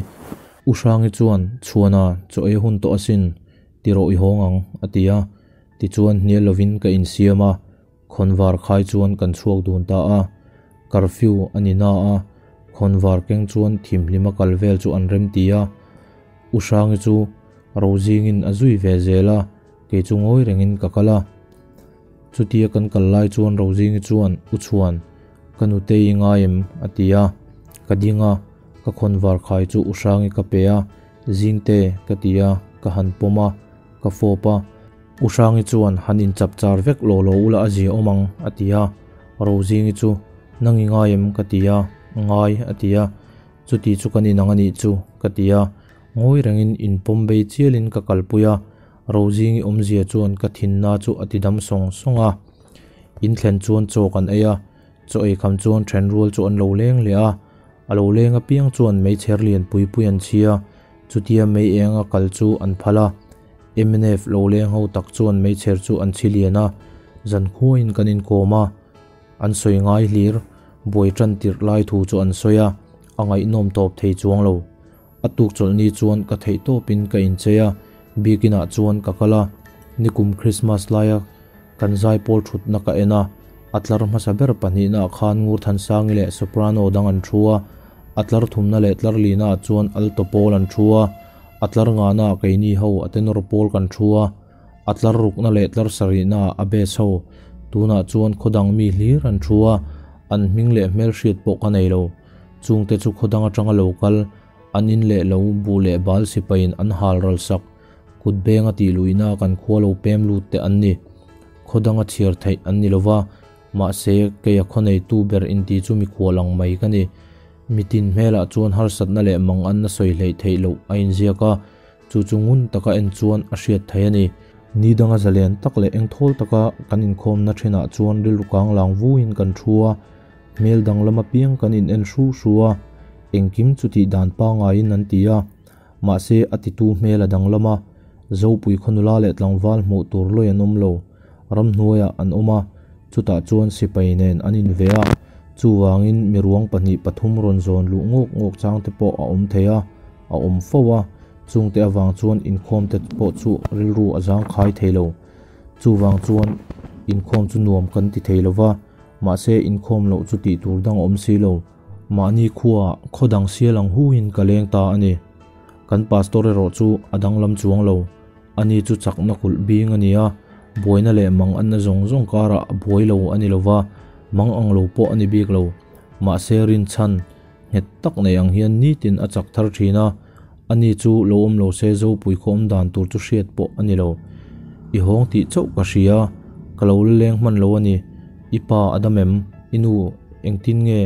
U Hrangi chuan, Chhuana, chaw ei hun tawh asin, ti rawh i hawng ang, a ti a. Tichuan hnial lovin ka insiam a, khawnvar khai chuan kan chhuak dun ta a. Curfew a ni na a, khawnvar keng chuan thimhlima kal vel chu an remti a. U Hrangi chu Rozingin a zui ve zel a, kei chu ngawi rengin ka kal a. Chutia kan kal lai chuan Rozingi chuan, U Chhuan, ka nutei i ngai em? a ti a. Ka ding a, ka khawnvar khai chu U Hrangi ka pe a, Zingte, ka ti a, ka han pawm a, ka fawp a. U Hrangi chuan, Han inchap char vek law law ula a zia awm ang, a ti a. Rozingi chu, Nang i ngai em? ka ti a, Ngai, a ti a. Chuti chu kan inang a nih chu, ka ti a. Ngawi rengin inpawm bei chialin ka kalpui a, Rozingi awmzia chuan ka thinna chu a tidam sawng sawng a. In thlen chuan chaw kan ei a, chaw ei kham chuan then rual chu an lo leng leh a, a lo leng apiang chuan meichher lian pui pui an chhi a, chutia mei enga kal chu an phal a. Mnf lo leng ho tak chuan meichher chu an chhi lian a, zankhuain kan inkawm a, an sawi ngai hlir, buai tan tirh lai thu chu an sawi a, a ngaihnawm tawp thei chuang lo. A tuk chawlhni chuan ka theih tawpin ka inchei a, biakinah chuan ka kal a. Nikum Christmas laia kan zaipawl thutna ka en a, a tlar hmasa ber pahnihnaah khan Ngurthansangi leh Soprano dang an thu a, a tlar thumna leh tlar linaah chuan Alto pawl an thu a, a tlar ngahnaah keini ho a tenor pawl kan thu a, a tlar rukna leh tlar sarihnaah a bass ho. Tunah chuan khawdang mi hlir an thu a, an hming leh hmelhriat pawh ka nei lo. Chungte chu khaw dang atanga lo kal, an in leh lo buh leh bal sipaiin an hal ral sak, kut benga tih luihna kan khua lo pem lut te an ni. Khaw danga chhiar theih an ni lova, mahse keia khaw neitu ber inti chu mikhual ang mai ka ni. Mitin hmelah chuan harsatna leh manganna sawi hleih theih loh a inziak a, chu chu ngun taka en chuan a hriat theih a ni. Ni danga zalen tak leh engthawl taka kan inkhawmna thinah chuan rilru kang lang vuin kan thu a, Hmel danglam apiang kan in en hru hru a, engkim chu tih dan pangaiin an ti a, mahse a titu hmel a danglam a, Zopui khaw nula leh tlangval hmuh tur lawi an awm lo, ramhnuaiah an awm a, chutah chuan sipai nen an in ve a, chuvangin miruang pahnih pathum rawn zawn luh ngawk ngawk chang te pawh a awm thei a, a awm fo a, chungte avang chuan inkhawm te pawh chu rilru a zangkhai thei lo, chuvang chuan inkhawm chu nuam kan ti thei lo va. Mahse inkhawm loh chu tih tur dang a awm si lo. Mahni khuaah khaw dang sial ang huin ka leng ta a ni. Kan pastor erawh chu a danglam chuang lo. Ani chu chakna kulh bing a ni a, buaina leh mang anna zawng zawng karah a buai lo a ni lo va, mang ang lo pawh a ni bik lo. Mahse rinchhan nghet tak nei ang hian nitin a chak thar thin a, ani chu lo awm lo se Zopui khaw awm dan tur chu hriat pawh a ni lo. I hawng tih chauh ka hria, ka lo la leng hman lo a ni. I pa a dam em? I nu engtin nge?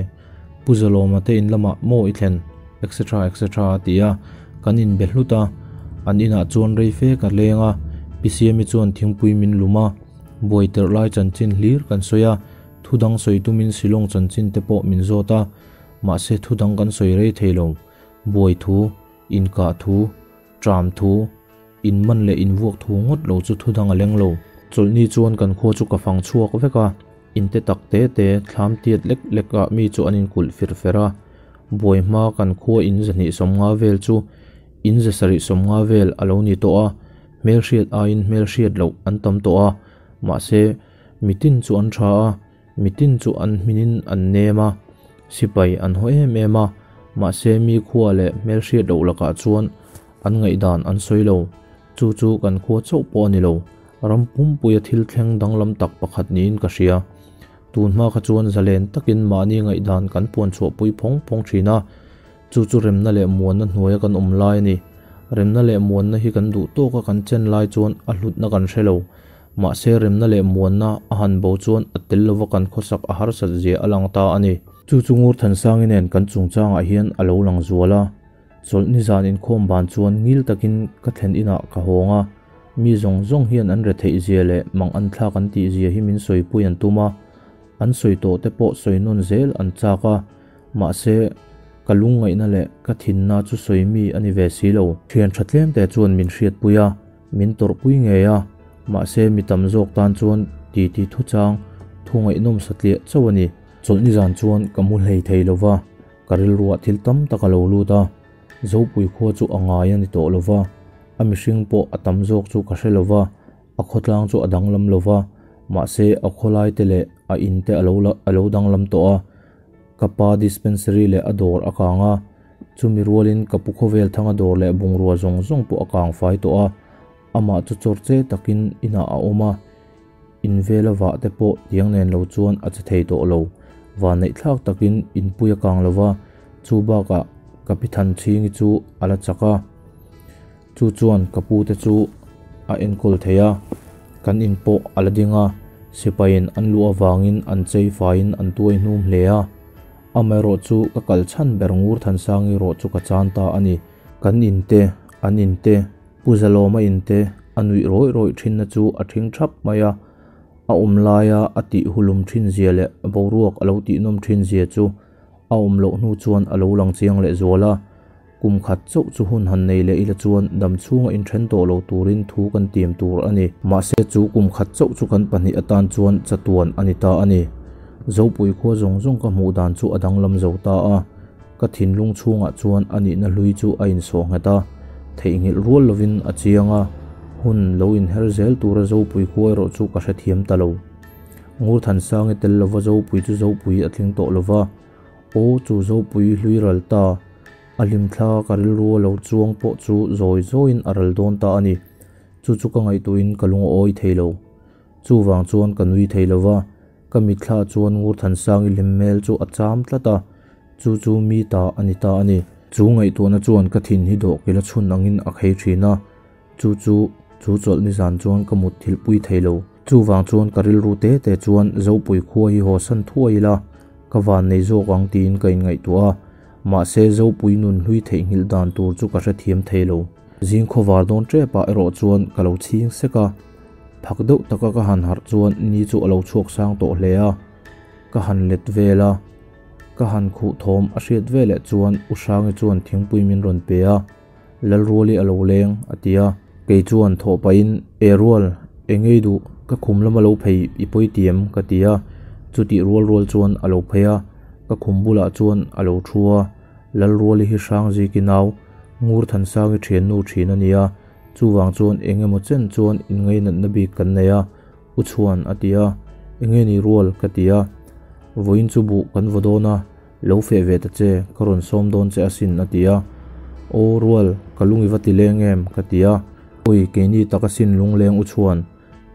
Pu Zalawma te in lamah maw i thlen? Etc etc a ti a, kan inbe hlut a. An inah chuan rei fe ka leng a, Pi Siami chuan thingpui min lum a, buai tirh lai chanchin hlir kan sawi a, thu dang sawi tumin Shillong chanchin te pawh min zawt a. Mahse thu dang kan sawi rei thei lo, buai thu, inkah thu, tram thu, inman leh invuak thu ngawt lo chu thu dang a leng lo. Chawlhni chuan kan khua chu ka fang chhuak vek a, inte tak te te, thlam tiat lek lek ah mi chu an inkulh fir fer a. Buai hma kan khua in zahnih sawmnga vel chu in za sarih sawmnga vel a lo ni tawh a, hmelhriat aiin hmelhriat loh an tam tawh a, mahse mitin chu an tha a, Mitin chu an hminin an nem a, sipai an haw em em a, Mahse mi khua leh hmelhriat loh lakah chuan an ngaihdan an sawi lo. Chu chu kan khua chauh pawh a ni lo, ram pumpuia thil thleng danglam tak pakhat niin ka hria. Tun hma kha chuan zalen takin mahni ngaihdan kan puan chhuahpui phawng phawng thin a, chu chu remna leh muanna hnuaia kan awm lai a ni. Remna leh muanna hi kan duh tawka kan chen lai chuan a hlutna kan hre lo. Mahse remna leh muanna a han bo chuan a tel lova kan khawsak a harsat zia a lang ta a ni. Chu chu Ngurthansangi nen kan chungchangah hian a lo lang zual a. Chawlh nizan inkhawm ban chuan ngil takin ka thlen inah ka hawng a, mi zawng zawng hian an retheih zia leh mang an thlak an tih zia hi min sawipui an tum a, an sawi tawh te pawh sawi nawn zel an chak a, mahse ka lungngaihna leh ka thinna chu sawi mi a ni ve si lo. Thian tha tlem te chuan min hriatpui a, min tawrhpui ngei a, mahse mi tam zawk tan chuan titi thuchang thu ngaihnawm satliah chauh a ni. Chawlh nizan chuan ka mu hlei thei lo va. Ka rilruah thil tam tak a lo lut a, Zopui khua chu a ngai a ni tawh lo va, a mihring pawh a tam zawk chu ka hre lo va, a khawtlang chu a danglam lo va, mahse a khawlai te leh a in te a lo a lo danglam tawh a, ka pa dispensary leh a dawr a kang a, chumi rualin ka pu khawvel thanga dawr leh bungrua zawng zawng pawh a kang fai tawh a, amah chu chawr che takin inah a awm a. In vela vah te pawh tiang nen lo chuan a che thei tawh lo. Vanneih thlak takin inpui a kang lo va, chu bakah ka pi than chhingi chu a la chak a. Chu chuan ka pu te chu a enkawl thei a, kan in pawh a la ding a, sipaiin an luh avangin an chei faiin an tuai hnum hle a. Amaherawh chu ka kal chhan ber ngur Thansangi rawh chu ka chan ta a ni. Kan in te, an in te, Pu Zalawma in te a nuih rawih rawih thinna chu a thing thap mai a, a awm laia a tih hulum thin zia leh boruak a lo tihnawm thin zia chu a awm loh hnu chuan a lo lang chiang leh zual a. Kum khat chauh chu hun han nei leh ila chuan dam chhunga inthen tawh lo turin thu kan tiam tur a ni. Mahse chu kum khat chauh chu kan pahnih atan chuan chatuan a ni ta a ni. Zopui khua zawng zawng ka hmuh dan chu a danglam zo ta a. Ka thinlung chhungah chuan a nihna hlui chu a insawh nghet a, theihnghilh rual lovin a chiang a, hun lo inher zel tura Zopui khua erawh chu ka hrethiam ta lo. Ngurthansangi tel lova Zopui chu Zopui a tling tawh lova, aw chu Zopui hlui ral ta, a hlimthla ka rilru a lo chuang pawh chu zawi zawiin a ral dawn ta a ni. Chu chu ka ngaihtuahin ka lung a awi thei lo. Chuvang chuan ka nui thei lova, Ka mitthla chuan Ngurthansangi hlim hmel chu a cham tlat a, chu chu mi ta a ni ta a ni. Chu ngaihtuahna chuan ka thin hi dawhkil a chhun angin a khei thin a, chu chu chu chawlh nizan chuan ka mut thilh pui thei lo. Chuvang chuan ka rilru te te chuan Zopui khua hi haw san thuai ila, ka van nei zawk ang tiin ka inngaihtuah a, mahse Zopui nun hlui theihnghilh dan tur chu ka hrethiam thei lo. Zing khawvar dawn tep ah erawh chuan ka lo chhing sek a, Phak deuh taka ka han harh chuan ni chu a lo chhuak sang tawh hle a, ka han let vel a, ka han khuh thawm a hriat veleh chuan U Hrangi chuan thingpui min rawn pe a, Lalruali a lo leng a ti a, kei chuan thawh pahin E rual, eng ngei duh, ka khum lama lo phei i pawi ti em? ka ti a, chutih rual rual chuan a lo phei a, ka khum bulah chuan a lo thu a, Lalruali hi Hrangziki nau, Ngurthansangi thiannu thin a ni a, Chuvang chuan eng emaw chen chuan inngainatna bik kan nei a, U Chhuan a ti a, Enge ni rual? ka ti a, Vawiin chu buh kan vaw dawn a, lo feh ve ta che, ka rawn sawm dawn che asin a ti a, Aw rual, ka lung i va ti leng em? ka ti a, Awi keini tak asin lungleng U Chhuan,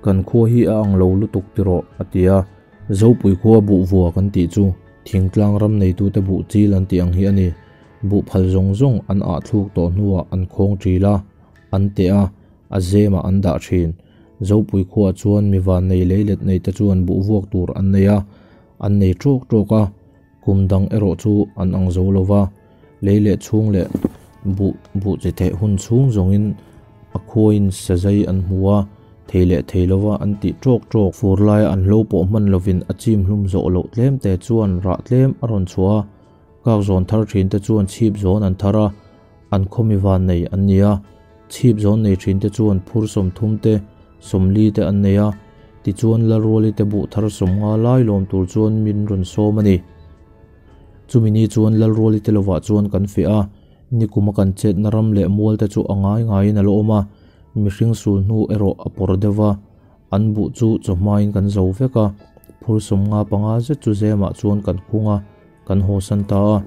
kan khua hi a ang lo lutuk tiraw a ti a, Zopui khua buh vua kan tih chu thingtlang ram neitute buh chil an tih ang hi a ni. Buh phal zawng zawng an ah thluk tawh hnuah an khawng ṭil a, an teh a, a zemah an dah ṭhin. Zopui khuaah chuan mi vannei leilet neite chuan buh vuak tur an nei a, an nei ṭawk ṭawk a, kum dang erawh chu an ang zo lo va, leileh chhung leh buh buh chi theih hun chhung zawngin a khuain sazai an hmu a, thei leh thei lova an tih ṭawk ṭawk. Fur laia an hlo pawh hman lovin a chim hlum zawh loh tlem te chuan rah tlem a rawn chhuah a, Kak zawn thar thin te chuan chhip zawn an thar a, an khawmi van nei an ni a. Chhip zawn nei thin te chuan phur 30 te, 40 te an nei a. Tichuan Lalruali te buh thar 50 lai lawm tur chuan min rawn sawm a ni. Chumi ni chuan Lalruali te lovah chuan kan feh a, nikuma kan chetna ram leh mual te chu a ngai ngaiin a la awm a, mihring sul hnu erawh a pawr deuh va. An buh chu chawhmain kan zo vek a, phur 55 zet chu zemah chuan kan khung a, kan haw san ta a.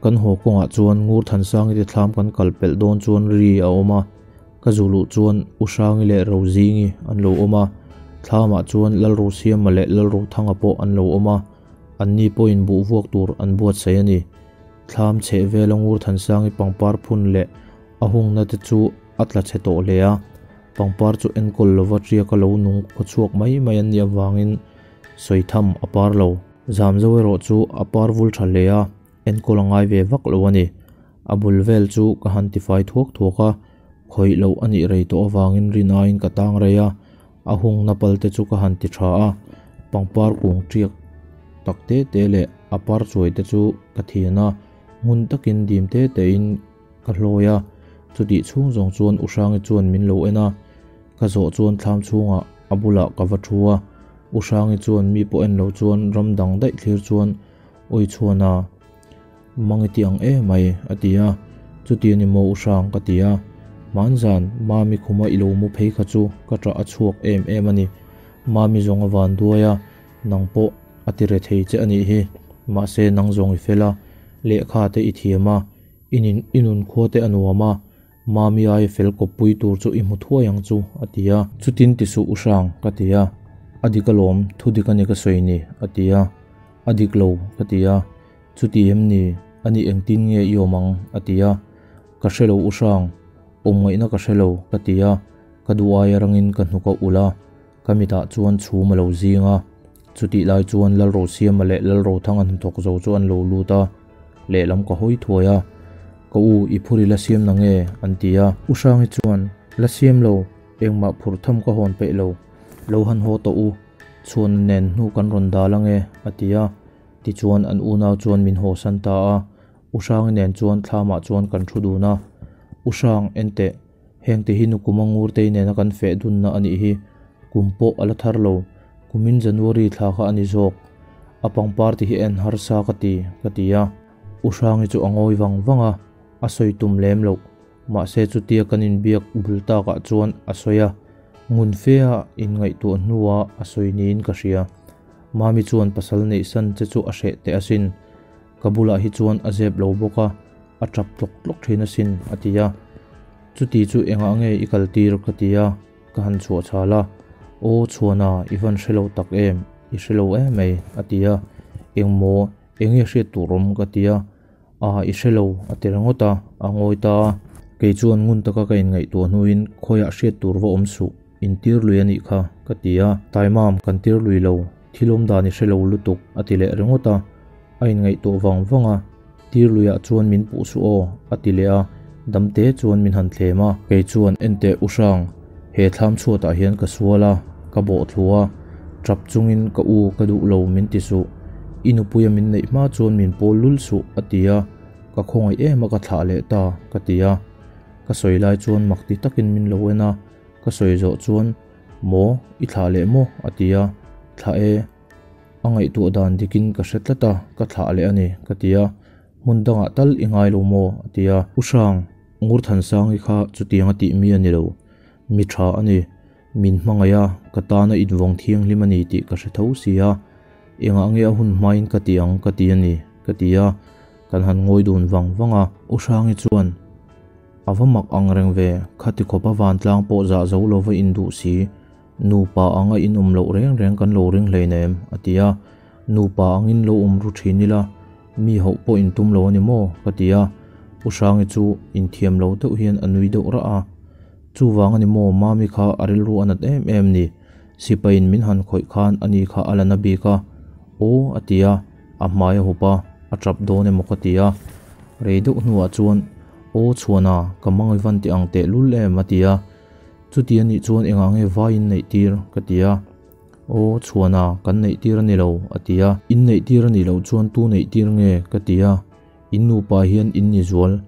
Kan haw kawngah chuan Ngurthansangi te thlam kan kal pelh dawn chuan ri a awm a, ka zu luh chuan U Hrangi leh Rozingi an lo awm a, thlamah chuan Lalrosiama leh Lalrothanga pawh an lo awm a, anni pawhin buh vuak tur an buatsaih a ni. Thlam chheh vela Ngurthansangi pangpar phun leh a hungna te chu a tla chhe tawh hle a, pangpar chu enkawl lova ṭiaka lo nung khawchhuak mai mai an nih avangin sawi tham a par lo. Zamzo erawh chu a par vul ṭha hle a, enkawl a ngai ve vak lo a ni. A bul vel chu ka han tifai thuak thuak a, khawih loh a nih rei tawh avangin rin aiin ka tang rei a, a hungna pal te chu ka han ti tha a, pangpar kung ṭiak tak te te leh a par chuai te chu ka thian a, ngun takin dim te tein ka hlawi a, chutih chhung zawng chuan U Hrangi chuan min lo en a, ka zawh chuan thlam chhungah a bulah ka va thu a, U Hrangi chuan mi pawh en lo chuan ram dang daih thlir chuan Awi chhuana, mang i ti ang e mai, a ti a. Chuti a ni maw U Hrang? ka ti a. Hmanzan, Mami khuma i lo mu phei kha chu ka ṭah a chhuak em em a ni. Mami zawng a van duai a, nang pawh a ti re thei che a nih hi. Mahse, nang zawng i fel a, lehkha te i thiam a, i nin i nunkhua te a nuam a, Mami ai fel kawppui tur chu i hmu thuai ang chu, a ti a. Chutin ti suh U Hrang, ka ti a. A dik alawm, thu dik a ni ka sawi ni, a ti a. A dik lo, ka ti a. Chuti em ni, a ni engtin nge i awm ang, a ti a. Ka hre lo U Hrang, awm ngaihna ka hre lo, ka ti a. Ka duh aia rangin ka hnuk a ulh a, ka mitah chuan chhum a lo zing a. Chutih lai chuan Lalrosiama leh Lalrothanga hnathawk zo chu an lo lut a. Lehlam ka hawi thuai a, Ka u, i phur i la siam na nge? an ti a. U Hrangi chuan, La siam lo, engmah phur tham ka hawn peih lo, lo han haw tawh u, chhuanna nen hnu kan rawn dal ange, a ti a. Tichuan an unau chuan min haw san ta a, U Hrangi nen chuan thlamah chuan kan thu dun a. U Hrang, enteh, hengte hi Nukuma Ngurtei nena kan feh dunna a nih hi, kum pawh a la thar lo, Kumin January thla kha a ni zawk. A pangpar ti hi en harsa ka ti, ka ti a. U Hrangi chu a ngawi vang vang a, a sawi tum lem loh. Mahse chutia kan inbiak bul takah chuan a sawi a, ngun fea inngaihtuah hnuah a sawi niin ka hria. Mami chuan pasal neih san che chu a hreh teh asin. Ka bulah hi chuan a zep lo bawk a, a tap tlawk tlawk thin asin, a ti a. Chuti chu engah nge i kaltir? ka ti a. Ka han chhuah chhal a, Aw Chhuana, i van hre lo tak em? I hre lo em mai, a ti a. Engmaw, enge hriat tur awm? ka ti a. A, i hre lo, a ti ringawt a, a ngawi ta a. Kei chuan ngun taka ka inngaihtuah hnuin khawiah hriat tur va awm suh, intir lui a nih kha, ka ti a. Taimam, kan tir lui lo, thil awm dan i hre lo lutuk, a ti leh ringawt a. A inngaihtuah vang vang a, Tir luiah chuan min puh suh aw, a ti leh a, damte chuan min han thlem a. Kei chuan, Enteh U Hrang, he thlam chhuatah hian ka sual a, ka bawh thlu a, tap chungin ka u ka duh lo min ti suh, i nupuia min neih hma chuan min pawl lul suh, a ti a, ka khawngaih em a ka thlah leh ta, ka ti a. Ka sawi lai chuan mak ti takin min lo en a, ka sawi zawh chuan, Maw, i thlah leh maw? a ti a, Thlah e. A ngaihtuah dan dikin ka hre tlat a, ka thlah leh a ni, ka ti a. Hmun dangah tal i ngai lo maw? a ti a. U Hrang, Ngurthansangi kha chutiang a tih mi a ni lo. Mi tha a ni. Min hmangaih a, ka tana invawng thianghlim a ni tih ka hre tho si a. Engah nge a hun hmain ka ti ang ka ti a ni, ka ti a. Kan han ngawi dun vang vang a. U Hrangi chuan, A va mak ang reng ve, khati khawpa vantlang pawh zah zo lova induh si. Nupa anga in awm loh reng reng kan lo ring hleinem, a ti a. Nupa angin lo awm ru thin ila, mi hauh pawh in tum lo a ni maw? ka ti a. U Hrangi chu inthiam lo deuh hian a nui deuh rah a. Chuvang a ni maw, Mami kha a rilru a nat em em ni. Sipaiin min han khawih khan ani kha a la na bik a. Aw, a ti a, a hmai a hup a, a tap dawn emaw ka ti a. Rei deuh hnuah chuan, Aw Chhuana, ka mangai van ti ang tehlul em, a ti a. Chuti a nih chuan engah nge vai in neih tir? ka ti a. Aw, Chhuana, kan neih tir a ni lo, a ti a. In neih tir a nih loh chuan tu neih tir nge? ka ti a. In nupa hian in ni zual.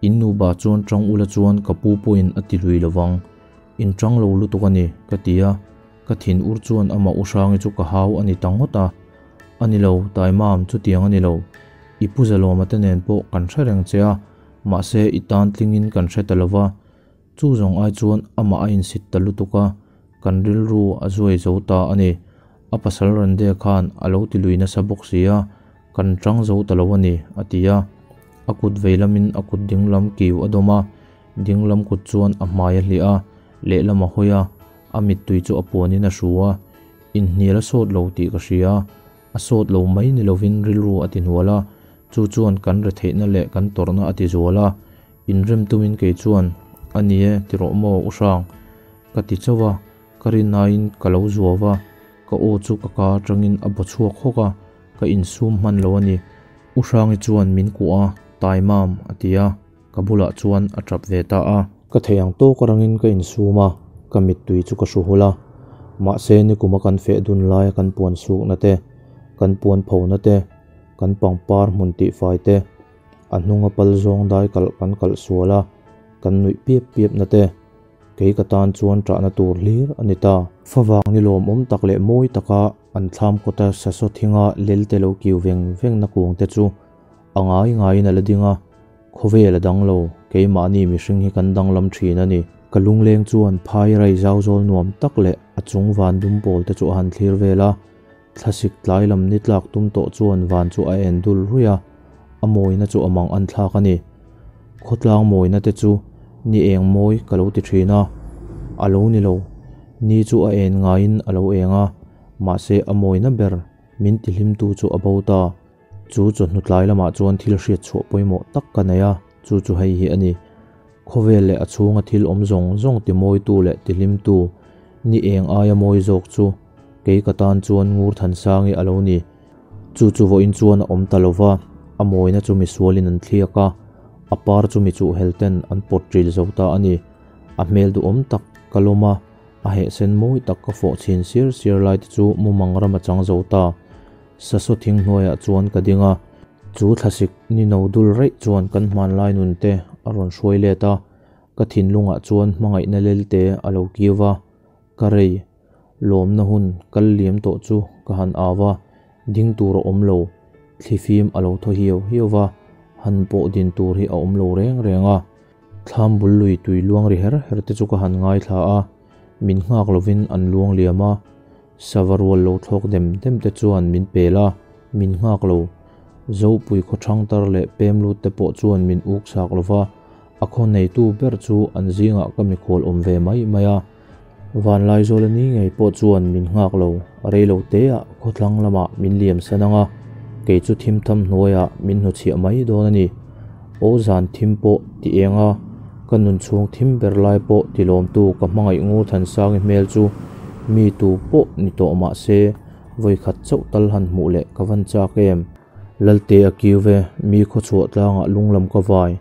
In nupa chuan tang ula chuan ka pu pawhin a ti lui lovang. In tang lo lutuk a ni, ka ti a. Ka thin ur chuan amah U Hrangi chu ka hau a ni ta ngawt a. A ni lo, Taimam, chutiang a ni lo. I pu Zalawma te nen pawh kan hre reng che a, mahse i tan tlingin kan hre ta lova. Chu zawng ai chuan amah a insit ta lutuk a, kan rilru a zuai zo ta a ni. A pasal Rande khan a lo ti lui nasa bawk si a, kan tang zo ta lo a ni, a ti a. A kut veilamin a kut dinglam kiu a dawm a, dinglam kut chuan a hmai a hliah a, lehlam a hawi a, a mittui chu a puanin a hru a. Inhnial a sawt lo tih ka hria, a sawt lo mai ni lovin rilru a ti hnual a, chu chuan kan retheihna leh kan tawrhna a ti zual a. Inrem tumin kei chuan, A ni e, ti rawh maw U Hrang? ka ti chauh a, ka rinaiin ka lo zuau va, ka aw chu ka ka atangin a baw chhuak hawk a, ka insum hman lo a ni. U Hrangi chuan min kuah a, Taimam, a ti a, ka bulah chuan a tap ve ta a. Ka thei ang tawk arangin ka insum a, ka mittui chu ka hru hul a. Mahse, nikuma kan feh dun laia kan puan sukna te, kan puan phona te, kan pangpar hmun tihfai te, a hnunga pal zawng dai kalh kan kalh sual a, kan nuih piap piapna te, Kei ka tan chuan ṭahna tur hlir a ni ta. Favang ni lawmawm tak leh mawi taka an thlam kawta sasaw thinga lelte lo kiu veng vengna kung te chu a ngai ngaiin a la ding a, khawvel a dang lo, keimahni mihring hi kan danglam ṭhin a ni. Ka lungleng chuan phai rai zau zawl nuam tak leh a chung van dum pawl te chu a han thlir vel a, thlasik tlai lam ni tlak tum tawh chuan van chu a en dul ruih a, a mawina chu a mang an thlak a ni. Khawtlang mawina te chu ni eng mawi ka lo ti thin a, a lo ni lo. Ni chu a en ngaiin a lo eng a, mahse a mawina ber min ti hlimtu chu a bo ta. Chu chawhnu tlai lamah chuan thil hriat chhuah pawimawh tak ka nei a, chu chu hei hi a ni. Khawvel leh a chhunga thil awm zawng zawng ti mawitu leh ti hlimtu ni eng aia mawi zawk chu kei ka tan chuan ngur thansangi a lo ni. Chu chu vawiin chuan a awm ta lo va, a mawina chu misualin an thliak a, a par chu mi chuhhel ten an pawt ṭil zo ta a ni. A hmel duhawm tak ka lawm a, a hehsen mawi tak ka fawh chhin siar siar lai te chu mumang ram a chang zo ta. Sasaw thing hnuaiah chuan ka ding a, chu thlasik ni no dul reih chuan kan hmanlai nun te a rawn hruai let a, ka thinlungah chuan hmangaihna lelte a lo kiu va, ka rei. Lawmna hun kal liam tawh chu ka han au a, ding tur a awm lo, thlifim a lo thaw hiau hiau va, han pawh din tur hi a awm lo reng reng a. Thlam bul lui tui luang ri her her te chu ka han ngaithla a, min nghak lovin an luang liam a, sava rual lo thlawk dem dem te chuan min pel a, min nghak lo. Zopui khaw thangtar leh pem lut te pawh chuan min uk chak lo va, a khaw neitu ber chu an zingah ka mikhual awm ve mai mai a. Vanlaizawla ni ngei pawh chuan min nghak lo, a rei lo te ah khawthlang lamah min liam san ang a, kei chu thim tham hnuaiah min hnuchhiah mai dawn a ni. Aw zan thim pawh ti eng a, ka nun chhung thim ber lai pawh ti lawmtu ka hmangaih ngur Thansangi hmel chu mi tu pawh ni tawh mah se vawikhat chauh tal han hmuh leh ka van chak em. Lalte a kiu ve, mi khawchhuah tlangah lunglam ka vai,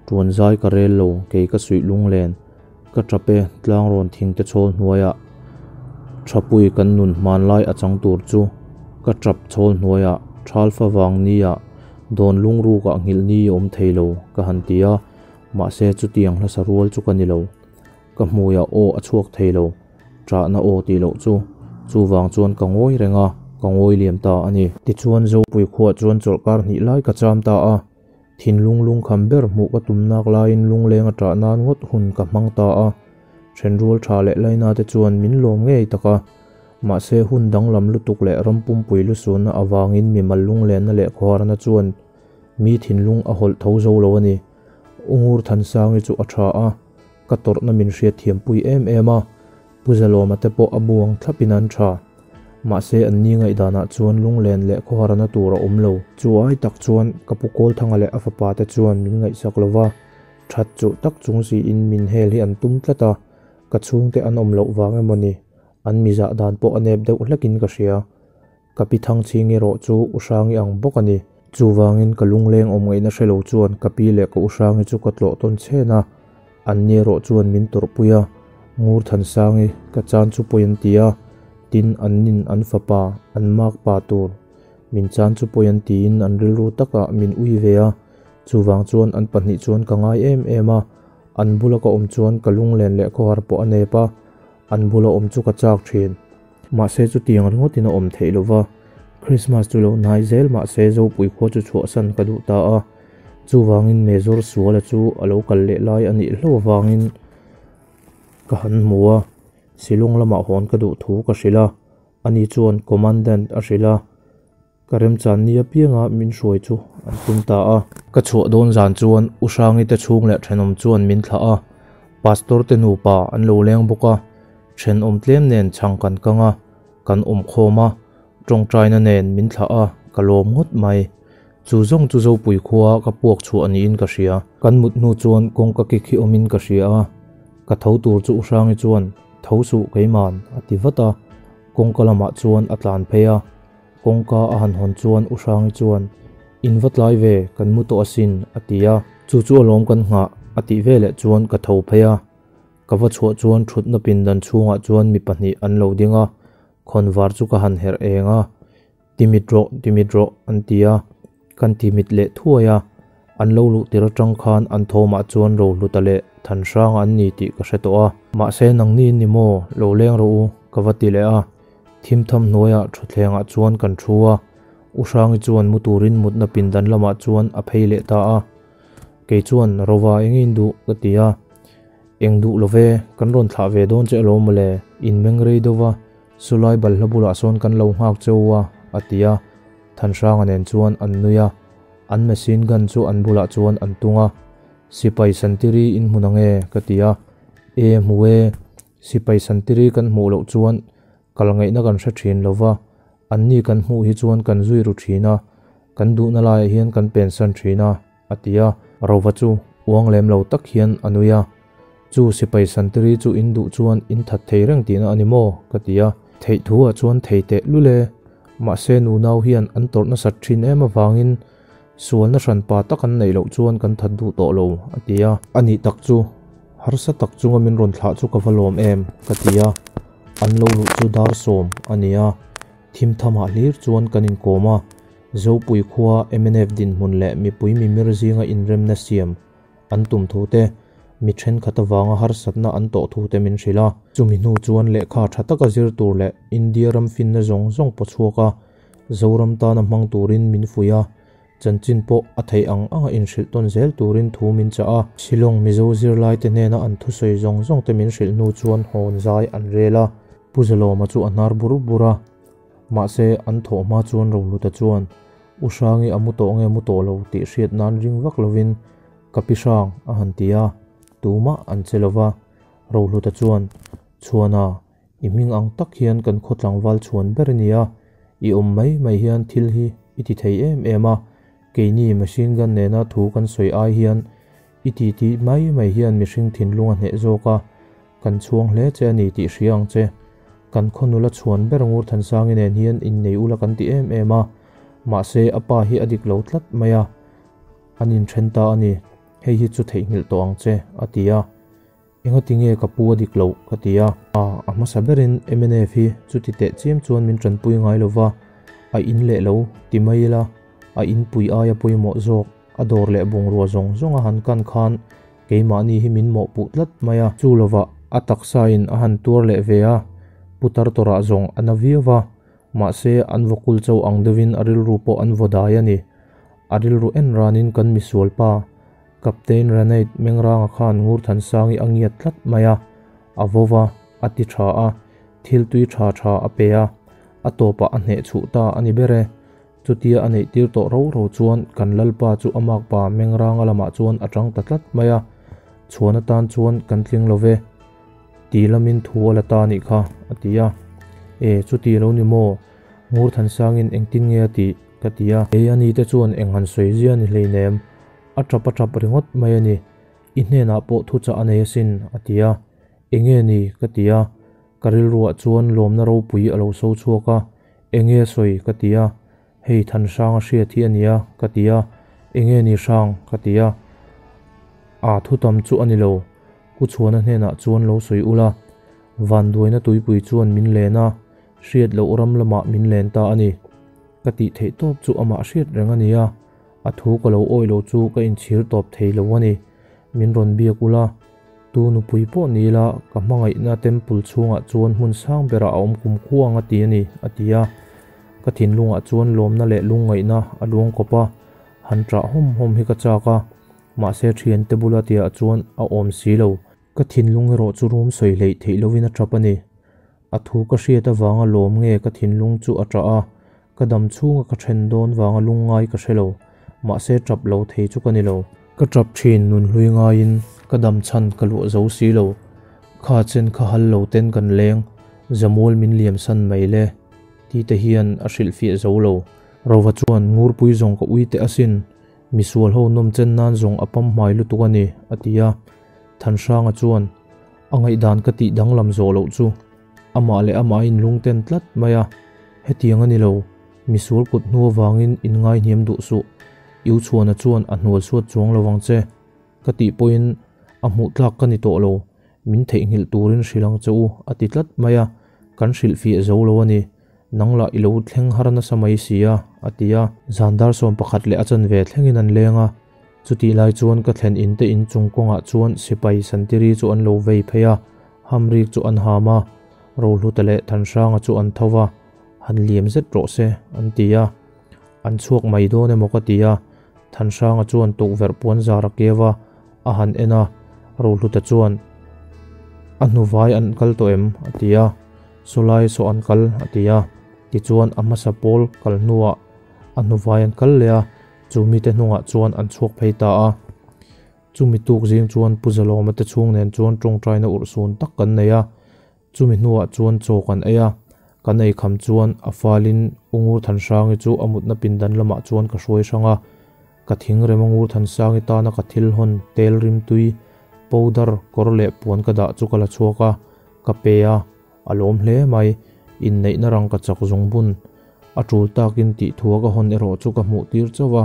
tuan zai ka rel lo, kei ka suih lunglen. Ka tap e, tlangrawn thing te chhawl hnuaiah Thapui kan nun hmanlai a chang tur chu ka tap chhawl hnuaiah Thalfa vang nia dawn lungrukah nghilh ni awm thei lo ka han ti a, mahse chutiang hlasa rual chu ka ni lo. Ka hmuiah aw a chhuak thei lo, ṭahna aw tih loh chu. Chuvang chuan ka ngawi reng a, ka ngawi liam ta a ni. Tichuan Zopui khuah chuan chawlhkar hnih lai ka cham ta a. Thinlung lungkham ber hmuh ka tum nak laiin lungleng a ṭah nan ngawt hun ka hmang ta a, ṭhenrual ṭha leh laina te chuan min lawm ngei tak a. Mahse hun danglam lutuk leh ram pumpui lusunna avangin mimal lunglenna leh khuarna chuan mi thinlung a hawlh tho zo lo a ni. U Ngur Thansangi chu a ṭha a, ka tawrhna min hriatthiampui em em a. Pu Zalawma te pawh a buang thlapin an tha. Mahse an ni ngaihdanah chuan lunglen leh khawharna tur a awm lo. Chu ai tak chuan ka pu Kawlthanga leh a fapa te chuan min ngaihsak lo va, that chuh tak chung siin min hel hi an tum tlat a, ka chhungte an awm loh vang emaw ni, an mizah dan pawh a nep deuh hlekin ka hria. Ka pi Thangchhing erawh chu U Hrangi ang bawk a ni. Chuvangin ka lungleng awm ngaihna hre lo chuan ka pi leh ka U Hrangi chu ka tlawh tawn chhen a, an ni erawh chuan min tawrhpui a, Ngur Thansangi ka chan chu pawi an ti a, tin an nin an fapa, an mak pa tur min chan chu pawi an tiin an rilru takah min ui ve a, chuvang chuan an pahnih chuan ka ngai em em a, an bula ka awm chuan ka lunglen leh khawhar pawh a nep a, an bula awm chu ka chak thin. Mahse chutiang ringawtin a awm theih lo va, Christmas chu lo hnai zel mahse Zopui khua chu chhuahsan ka duh ta a, chuvangin Major Suala chu a lo kal leh lai a nih hlauh avangin ka han hmu a, Shillong lamah hawn ka duh thu ka hrilh a, ani chuan Commandant a hrilh a. Ka remchan ni apianga min hruai chu an tum ta a. Ka chhuah dawn zan chuan U Hrangi te chhung leh thenawm chuan min thlah a, Pastor te nupa an lo leng bawk a, thenawm tlem nen chhang kan kang a, kan awm khawm a, tawngtaina nen min thlah a, ka lawm ngawt mai. Chu zawng chu Zopui khua ka puak chhuah niin ka hria. Kan mut hnu chuan kawngka kik hi awmin ka hria a, ka tho tur chu U Hrangi chuan, Tho suh keiman, a ti vat a, kawngka lamah chuan a tlan phei a. Kawngka a han hawn chuan U Hrangi chuan, In va tlai ve, kan mu tawh asin, a ti a. Chu chu alawm kan nghah, a tih veleh chuan ka tho phei a. Ka va chhuah chuan thutna pindan chhungah chuan mi pahnih an lo ding a, khawnvar chu ka han herh eng a. Ti mit rawh, ti mit rawh, an ti a. Kan ti mit leh thuai a. An lo luh tir atang khan an thawmah chuan Rohluta leh Thanhranga an ni tih ka hre tawh a. Mahse nangni in ni maw, lo leng rawh u, ka va ti leh a. Thim tham hnuaiah thutthlengah chuan kan thu a, U Hrangi chuan mu turin mutna pindan lamah chuan a phei leh ta a. Kei chuan, Rova eng in duh? ka ti a. Eng duh lo ve, kan rawn thlah ve dawn che alawm mawle, in meng rei deuh va, Sulai balhla bulah sawn kan lo nghak cheu a, a ti a. Thanhranga nen chuan an nui a, an machine gun chu an bulah chuan an tung a. Sipai santiri in hmun ange? ka ti a. E, hmu e. Sipai santiri kan hmuh loh chuan kal ngaihna kan hre thin lo va, anni kan hmuh hi chuan kan zui ru thin a, kan duhna laiah hian kan pensan thin a, a ti a. Rova chu uang lem lo tak hian a nui a, Chu sipai santiri chu in duh chuan in that thei reng tihna a ni maw? ka ti a. Theih thu ah chuan thei teh lul e, mahse nunau hian an tawrh nasat thin em avangin sualna hranpa tak an neih loh chuan kan that duh tawh lo, a ti a. A nih tak chu. Harsa tak chunga min rawn thlah chu ka va lawm em? ka ti a, an lo luh chu dar sawm a ni a, thim thamah hlir chuan kan inkawm a, Zopui khua mnf dinhmun leh mipui mimir zinga inremna siam an tum thu te, mi thenkhat avanga harsatna an tawh thu te min hrilh a. Chumi hnu chuan lehkha tha taka zir tur leh India ram finna zawng zawng pawchhuak a, Zoram tana hmang turin min fuih a, Chanchin pawh a theih ang anga inhrilh tawn zel turin thu min chah a. Shillong Mizo zirlaite hnena an thusawi zawng zawng te min hrilh hnu chuan hawn zai an rel a. Pu Zalawma chu a hnar bur bur a. Mahse, an thawh hma chuan Rohluta chuan, U Hrangi a mu tawh nge mu tawh lo tih hriat nan ring vak lovin ka pi Hrang a han ti a. Tumah an che lova. Rohluta chuan, Chhuana, I hming ang tak hian kan khaw tlangval chhuan ber a nia, i awm mai mai hian thil hi i ti thei em em a, keini machine gun nena thu kan sawi ai hian i ti ti mai mai hian mihring thinlung a hneh zawk a, kan chhuang hle che a ni tih hria ang che. Kan khaw nula chhuan ber Ngurthansangi nen hian innei ula kan ti em em a, mahse a pa hi a dik lo tlat mai a, an inthen ta a ni, hei hi chu theihnghilh tawh ang che, a ti a. Engati nge ka pu a dik loh? ka ti a. A, a hmasa berin mnf hi chuti teh chiam chuan min tanpui ngai lo va, a in leh lo ti mai ila, a inpui aia pawimawh zawk, a dawr leh bungrua zawng zawng a han kan khan keimahni hi min mawhpuh tlat mai a. Chu lovah a taksain a han tuar leh ve a, putar tawrah zawng a na viau va, mahse an vawkul cho ang deuhin a rilru pawh an vaw dai a ni. A rilru en ranin kan misualpa Captain Ranate Mengranga khan Ngurthansangi a ngiat tlat mai a, a vo va, a ti tha a, thil tui tha tha a pe a, a tawpah a hneh chhuh ta a ni ber e. Chutia a neih tir tawh ro ro chuan kan Lalpa chu a makpa Mengranga lamah chuan a tang ta tlat mai a, chhuan atan chuan kan tling lo ve. Ti lamin thu a la ta a nih kha, a ti a. E, chuti lo ni maw? Ngurthansangin engtin nge a tih? ka ti a. Kei a ni te chuan eng han sawi zia ni hleinem. A tap a tap ringawt mai a ni. I hnenah pawh thuchah a nei asin, a ti a. Enge ni? ka ti a. Ka rilruah chuan lawmna ropui a lo so chhuak a. Enge sawi? ka ti a. Hei Thanhrang a hriat hi a nia, ka ti a. Enge ni Hrang? ka ti a. A thutam chu a ni lo. Pu Chhuana hnenah chuan lo sawi ula. Vanduaina tuipui chuan min len a, hriat loh ram lamah min len ta a ni. Ka tih theih tawp chu amah hriat reng a nia. A thu ka lo awih lo chu ka inchhir tawp thei lo a ni. Min rawn biak ula, tu nupui pawh ni ila ka hmangaihna temple chhungah chuan hmun sang berah a awm kum khua ang a ti a ni, a ti a. Ka thinlungah chuan lawmna leh lungngaihna a luang kawp a, han ṭah hawm hawm hi ka chak a, mahse ṭhiante bula tiah chuan a awm si lo. Ka thinlung erawh chu rum sawi hleih theih lovin a ṭap a ni. A thu ka hriat avanga lawm nge ka thinlung chu a ṭah a. Ka dam chhunga ka then dawn vanga lungngai ka hre lo, mahse tap lo thei chu ka ni lo. Ka tap thin nun hlui ngaiin ka dam chhan ka luah zo si lo. Kha chen kha hal lo ten kan leng, Zamual min liam san mai le ti te hian a hrilhfiah zo lo. Rova chuan Ngurpui zawng ka ui teh asin, misual ho nawm chen nan zawng a pam hmai lutuk a ni, a ti a. Thanhranga chuan a ngaihdan ka tih danglam zawh loh chu amah leh amah a inlungten tlat mai a, hetiang a ni lo, misual kut hnu avangin inngaihniam duh suh, Iuchhuana chuan a hnual suat chuang lo vang che. Ka tih pawhin a hmuh tlak ka ni tawh lo, min theihnghilh turin hrilh ang che u a ti tlat mai a, kan hrilhfiah zo lo a ni. Nang lah i lo thleng har nasa mai si a, a ti a. Zan dar 11 leh a chanve thlengin an leng a, chutih lai chuan ka thlen in te in chung kawngah chuan sipai santiri chu an lo vei phei a, hamrik chu an ham a, Rohluta leh Thanhranga chu an tho va, han liam zet rawh se an ti a. An chhuak mai dawn emaw ka ti a, Thanhranga chuan tukverh puan zar a keu a, a han en a, Rohluta chuan, A hnuvai an kal tawh em? a ti a, Sawlai saw an kal, a ti a. Tichuan a hmasa pawl kal hnuah a hnuvai an kal leh a, chu mite hnungah chuan an chhuak phei ta a. Chumi tuk zing chuan Pu Zalawma te chhung nen chuan tawngtaina urhsun tak kan nei a, Chumi hnuah chuan chaw kan ei a, kan ei kham chuan a falin U Ngurthansangi chu a mutna pindan lamah chuan ka hruai hrang a, ka thing rem a Ngurthansangi tana ka thil hawn tel rimtui, powder, kawr leh puan ka dah chu ka la chhuak a, ka pe a, a lawm hle mai, inneihna rang ka chak zung bun a tul takin tih thua ka hawn erawh chu ka hmuh tir chauh a,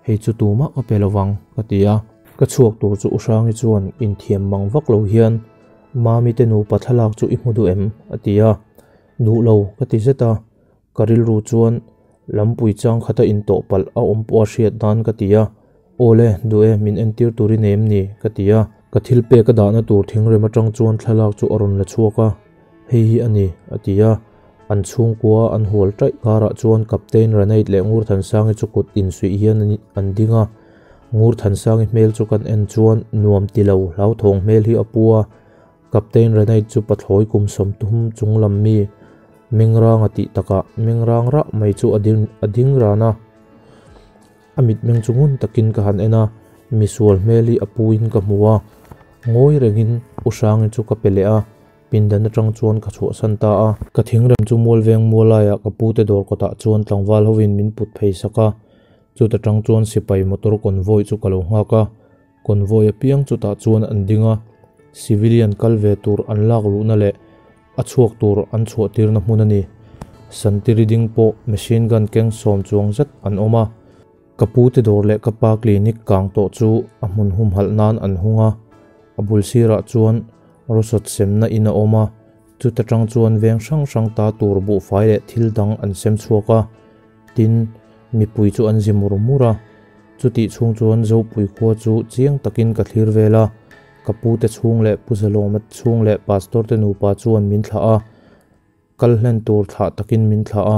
hei chu tumah ka pe lovang ka ti a. Ka chhuak tur chu U Hrangi chuan inthiam mang vak lo hian Mami te nupa thlalak chu i hmu duh em? a ti a, Duh lo ka ti zet a, ka rilru chuan lampui chang khata intawh palh a awm pawh a hriat nan ka ti a, Aw le, duh e, min entir tur i nei em ni? ka ti a, ka thil pek a dahna tur thingrem atang chuan thlalak chu a rawn la chhuak a, Hei hi a ni, a ti a, an chhungkua an hual taih karah chuan Captain Ranate leh Ngurthansangi chu kut insuih hian an ding a, Ngurthansangi hmel chu kan en chuan nuam ti lo hlauthawng hmel hi a pu a, Captain Ranate chu pathlawi kum 30 chung lam mi Mengrang a tih takah Mengrang rah mai chu a ding a ding ran a, a mitmeng chu ngun takin ka han en a, misual hmel hi a pu in ka hmu a, ngawi rengin U Hrangi chu ka pe leh a. Pindan atang chuan ka chhuahsan ta a. Ka thingrem chu mualveng mualaiah ka pute dawr kawtah chuan tlangval hovin min put phei sak a. Chuta tang chuan sipai motor convoy chu ka lo nghak a. Convoy apiang chutah chuan an ding a. Civilian kal ve tur an lak luhna leh a chhuak tur an chhuah tirna hmun a ni. Santiri ding pawh machine gun keng sawm chuang zet an awm a. Ka pute dawr leh ka pa clinic kang tawh chu a hmun humhalh nan an hung a, a bul sirah chuan rawsawt semna in a awm a, chuta tang chuan veng hrang hrang ta tur buhfai leh thil dang an sem chhuak a, tin, mipui chu an zi mur mur a, chutih chhung chuan Zopui khua chu chiang takin ka thlir vel a, ka pute chhung leh Pu Zalawma chhung leh Pastor te nupa chuan min thlah a. Kal hlen tur thlah takin min thlah a,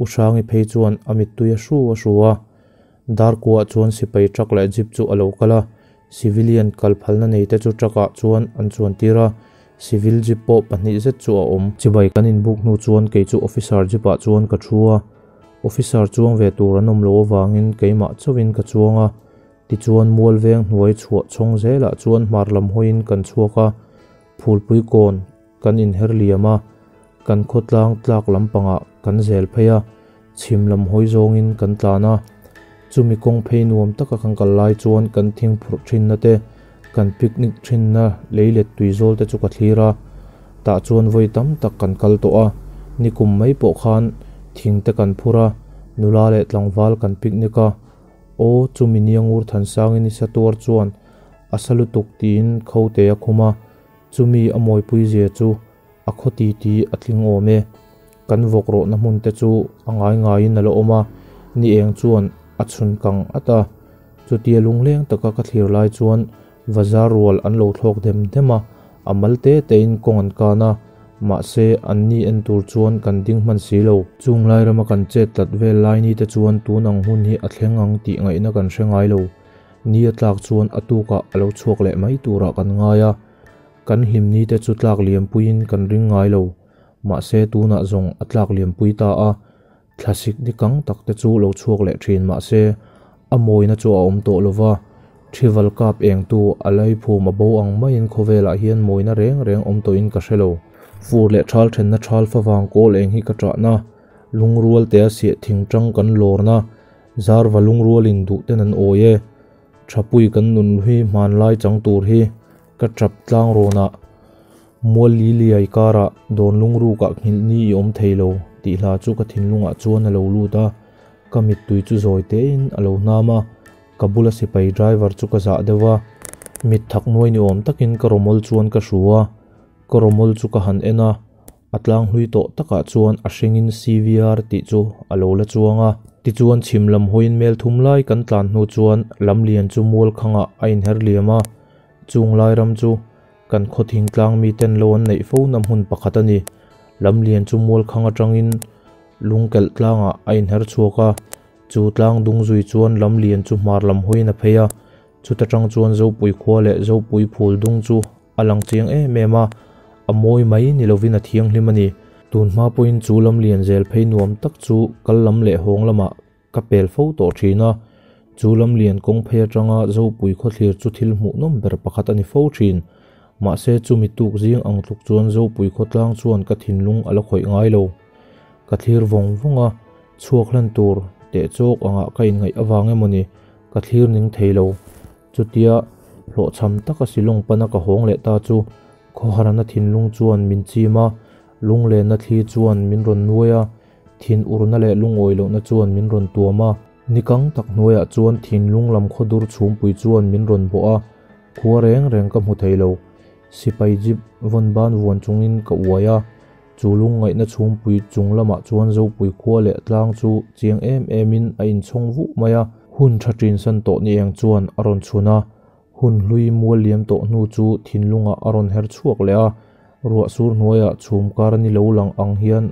U Hrangi phei chuan a mittui a hru a hru a. Darkuah chuan sipai truck leh jeep chu a lo kal a, civilian kal phalna nei te chu truck ah chuan an chuan tir a, civil jeep pawh pahnih zet chu a awm. Chibai kan inbuk hnu chuan kei chu officer jeep ah chuan ka thu a, officer chuang ve tur an awm loh avangin keimah chauhin ka chuang a, tichuan mual veng hnuai chhuah chhawng zelah chuan hmar lam hawiin kan chhuak a, phulpui kawn Kan inher liam a, kan khawtlang tlak lampangah kan zel phei a, chhim lam hawi zawngin kan tlan a. Chumi kawng phei nuam taka kan kal lai chuan kan thing phurh thinna te, kan picnic thinna lei let tui zawl te chu ka thlir a. Tah chuan vawi tam tak kan kal tawh a, nikum mai pawh khan thing te kan phur a, nula leh tlangval kan picnic a. Aw, chumi Niangur Thansangin i sa tuar chuan a sa lutuk tiin kho te a khum a. Chumi a mawipui zia chu a khaw ti ti a tling awm e. Kan vawk rawhna hmun te chu a ngai ngaiin a la awm a, ni eng chuan a chhun kang at a. Chutia lungleng taka ka thlir lai chuan vazar rual an lo thlawk dem dem a, a mal te tein kawng an kan a, mahse an ni en tur chuan kan ding hman si lo. Chung lai rama kan chet tlat vel lai ni te chuan tun ang hun hi a thleng ang tih ngaihna kan hre ngai lo. Ni a tlak chuan a tukah a lo chhuak leh mai turah kan ngai a, kan hlim ni te chu tlak liampuiin kan ring ngai lo. Mahse tunah zawng a tlak liampui ta a. Thlasik ni kang tak te chu lo chhuak leh thin mah se a mawina chu a awm tawh lo va, Thival kap engtu a laiphum a bo ang maiin khawvelah hian mawina reng reng awm tawhin ka hre lo. Fur leh thal thenna thal favang kawl eng hi ka ṭahna, lungrual tea siah thingṭang kan lawrna, zarva lungrualin duh ten an awi e. Thapui kan nun hi hmanlai chang tur hi ka ṭap tlang rawnah mual li liai karah dawn lungrukah nghilh ni i awm thei lo tih hla chu ka thinlungah chuan a lo lut a, ka mittui chu zawi tein a lo hnam a, ka bula sipai driver chu ka zah deuh a, mit thak nuai ni awm takin ka rawmawl chuan ka hru a, ka rawmawl chu ka han en a, a tlang hlui tawh takah chuan a hringin CVR tih chu a lo la chuang a. Tichuan chhim lam hawiin mel thum lai kan tlan hnu chuan lamlian chu mual khangah a inher liam a, chung lai ram chu kan khaw thingtlang miten lo an neih fo na hmun pakhat a ni. Lamlian chu mual khang atangin lungkelh tlangah a inher chhuak a, chu tlang dung zui chuan lamlian chu hmar lam hawiin a phei a, chuta tang chuan Zopui khua leh Zopui phul dung chu a lang chiang em em a, a mawi mai ni lovin a thianghlim a ni. Tun hma pawhin chu lam lian zel phei nuam tak chu kal lam leh hawng lamah ka pel fo tawh thin a, chu lam lian kawng phei atanga Zopui khawthlir chu thil hmuhnawm ber pakhat a ni fo thin. Mahse chumi tuk zing ang tluk chuan Zopui khawtlang chuan ka thinlung a la khawih ngai lo. Ka thlir vawng vawng a, chhuak hlan tur teh chawk angah ka inngaih avang emaw ni, ka thlir ning thei lo. Chutia hlawhchham taka Shillong pana ka hawng leh ta chu khawharna thinlung chuan min chim a, lunglenna thli chuan min rawn nuai a, thin urna leh lungawi lohna chuan min rawn tuam a. Ni kang tak hnuaiah chuan thinlung lam khawdur chhumpui chuan min rawn bawh a, khua reng reng ka hmu thei lo. Sipai jeep vawn ban vuan chungin ka uai a, chu lungngaihna chhumpui chung lamah chuan Zopui khua leh tlang chu chiang em emin a inchhawng vuh mai a. Hun tha ṭinsan tawh ni eng chuan a rawn chhun a, hun hlui mual liam tawh hnu chu thinlungah a rawn her chhuak leh a, ruah sur hnuaiah chhum kar ni lo lang ang hian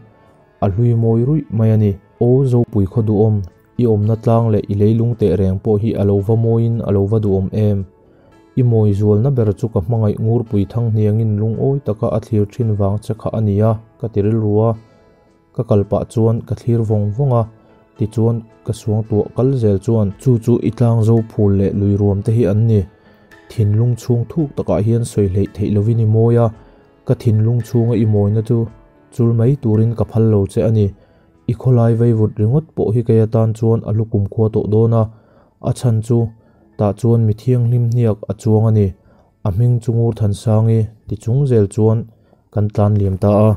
a hlui mawi ruih mai a ni. Aw Zopui khaw duhawm, i awmna tlang leh i leilung teh reng pawh hi a lo va mawiin a lo va duhawm em? I mawi zualna ber chu ka hmangaih ngurpui thang hniangin lungawi taka a thlir ṭhin vang che kha a nia, ka ti rilru a. Ka kal pah chuan ka thlir vawng vawng a, tichuan ka suangtuah kal zel chuan chu chu i tlang zo phul leh lui ruam te hi an ni. Thinlung chhung thuk takah hian sawi hleih theih lovin i mawi a, ka thinlung chhunga i mawina chu chul mai turin ka phal lo che a ni. I khawlai veivut ringawt pawh hi kei atan chuan a hlukum khua tawh dawn a, a chhan chu tah chuan mi thianghlim hniak a chuang a ni. A hming chu Ngurthansangi ti chung zel chuan kan tlan liam ta a.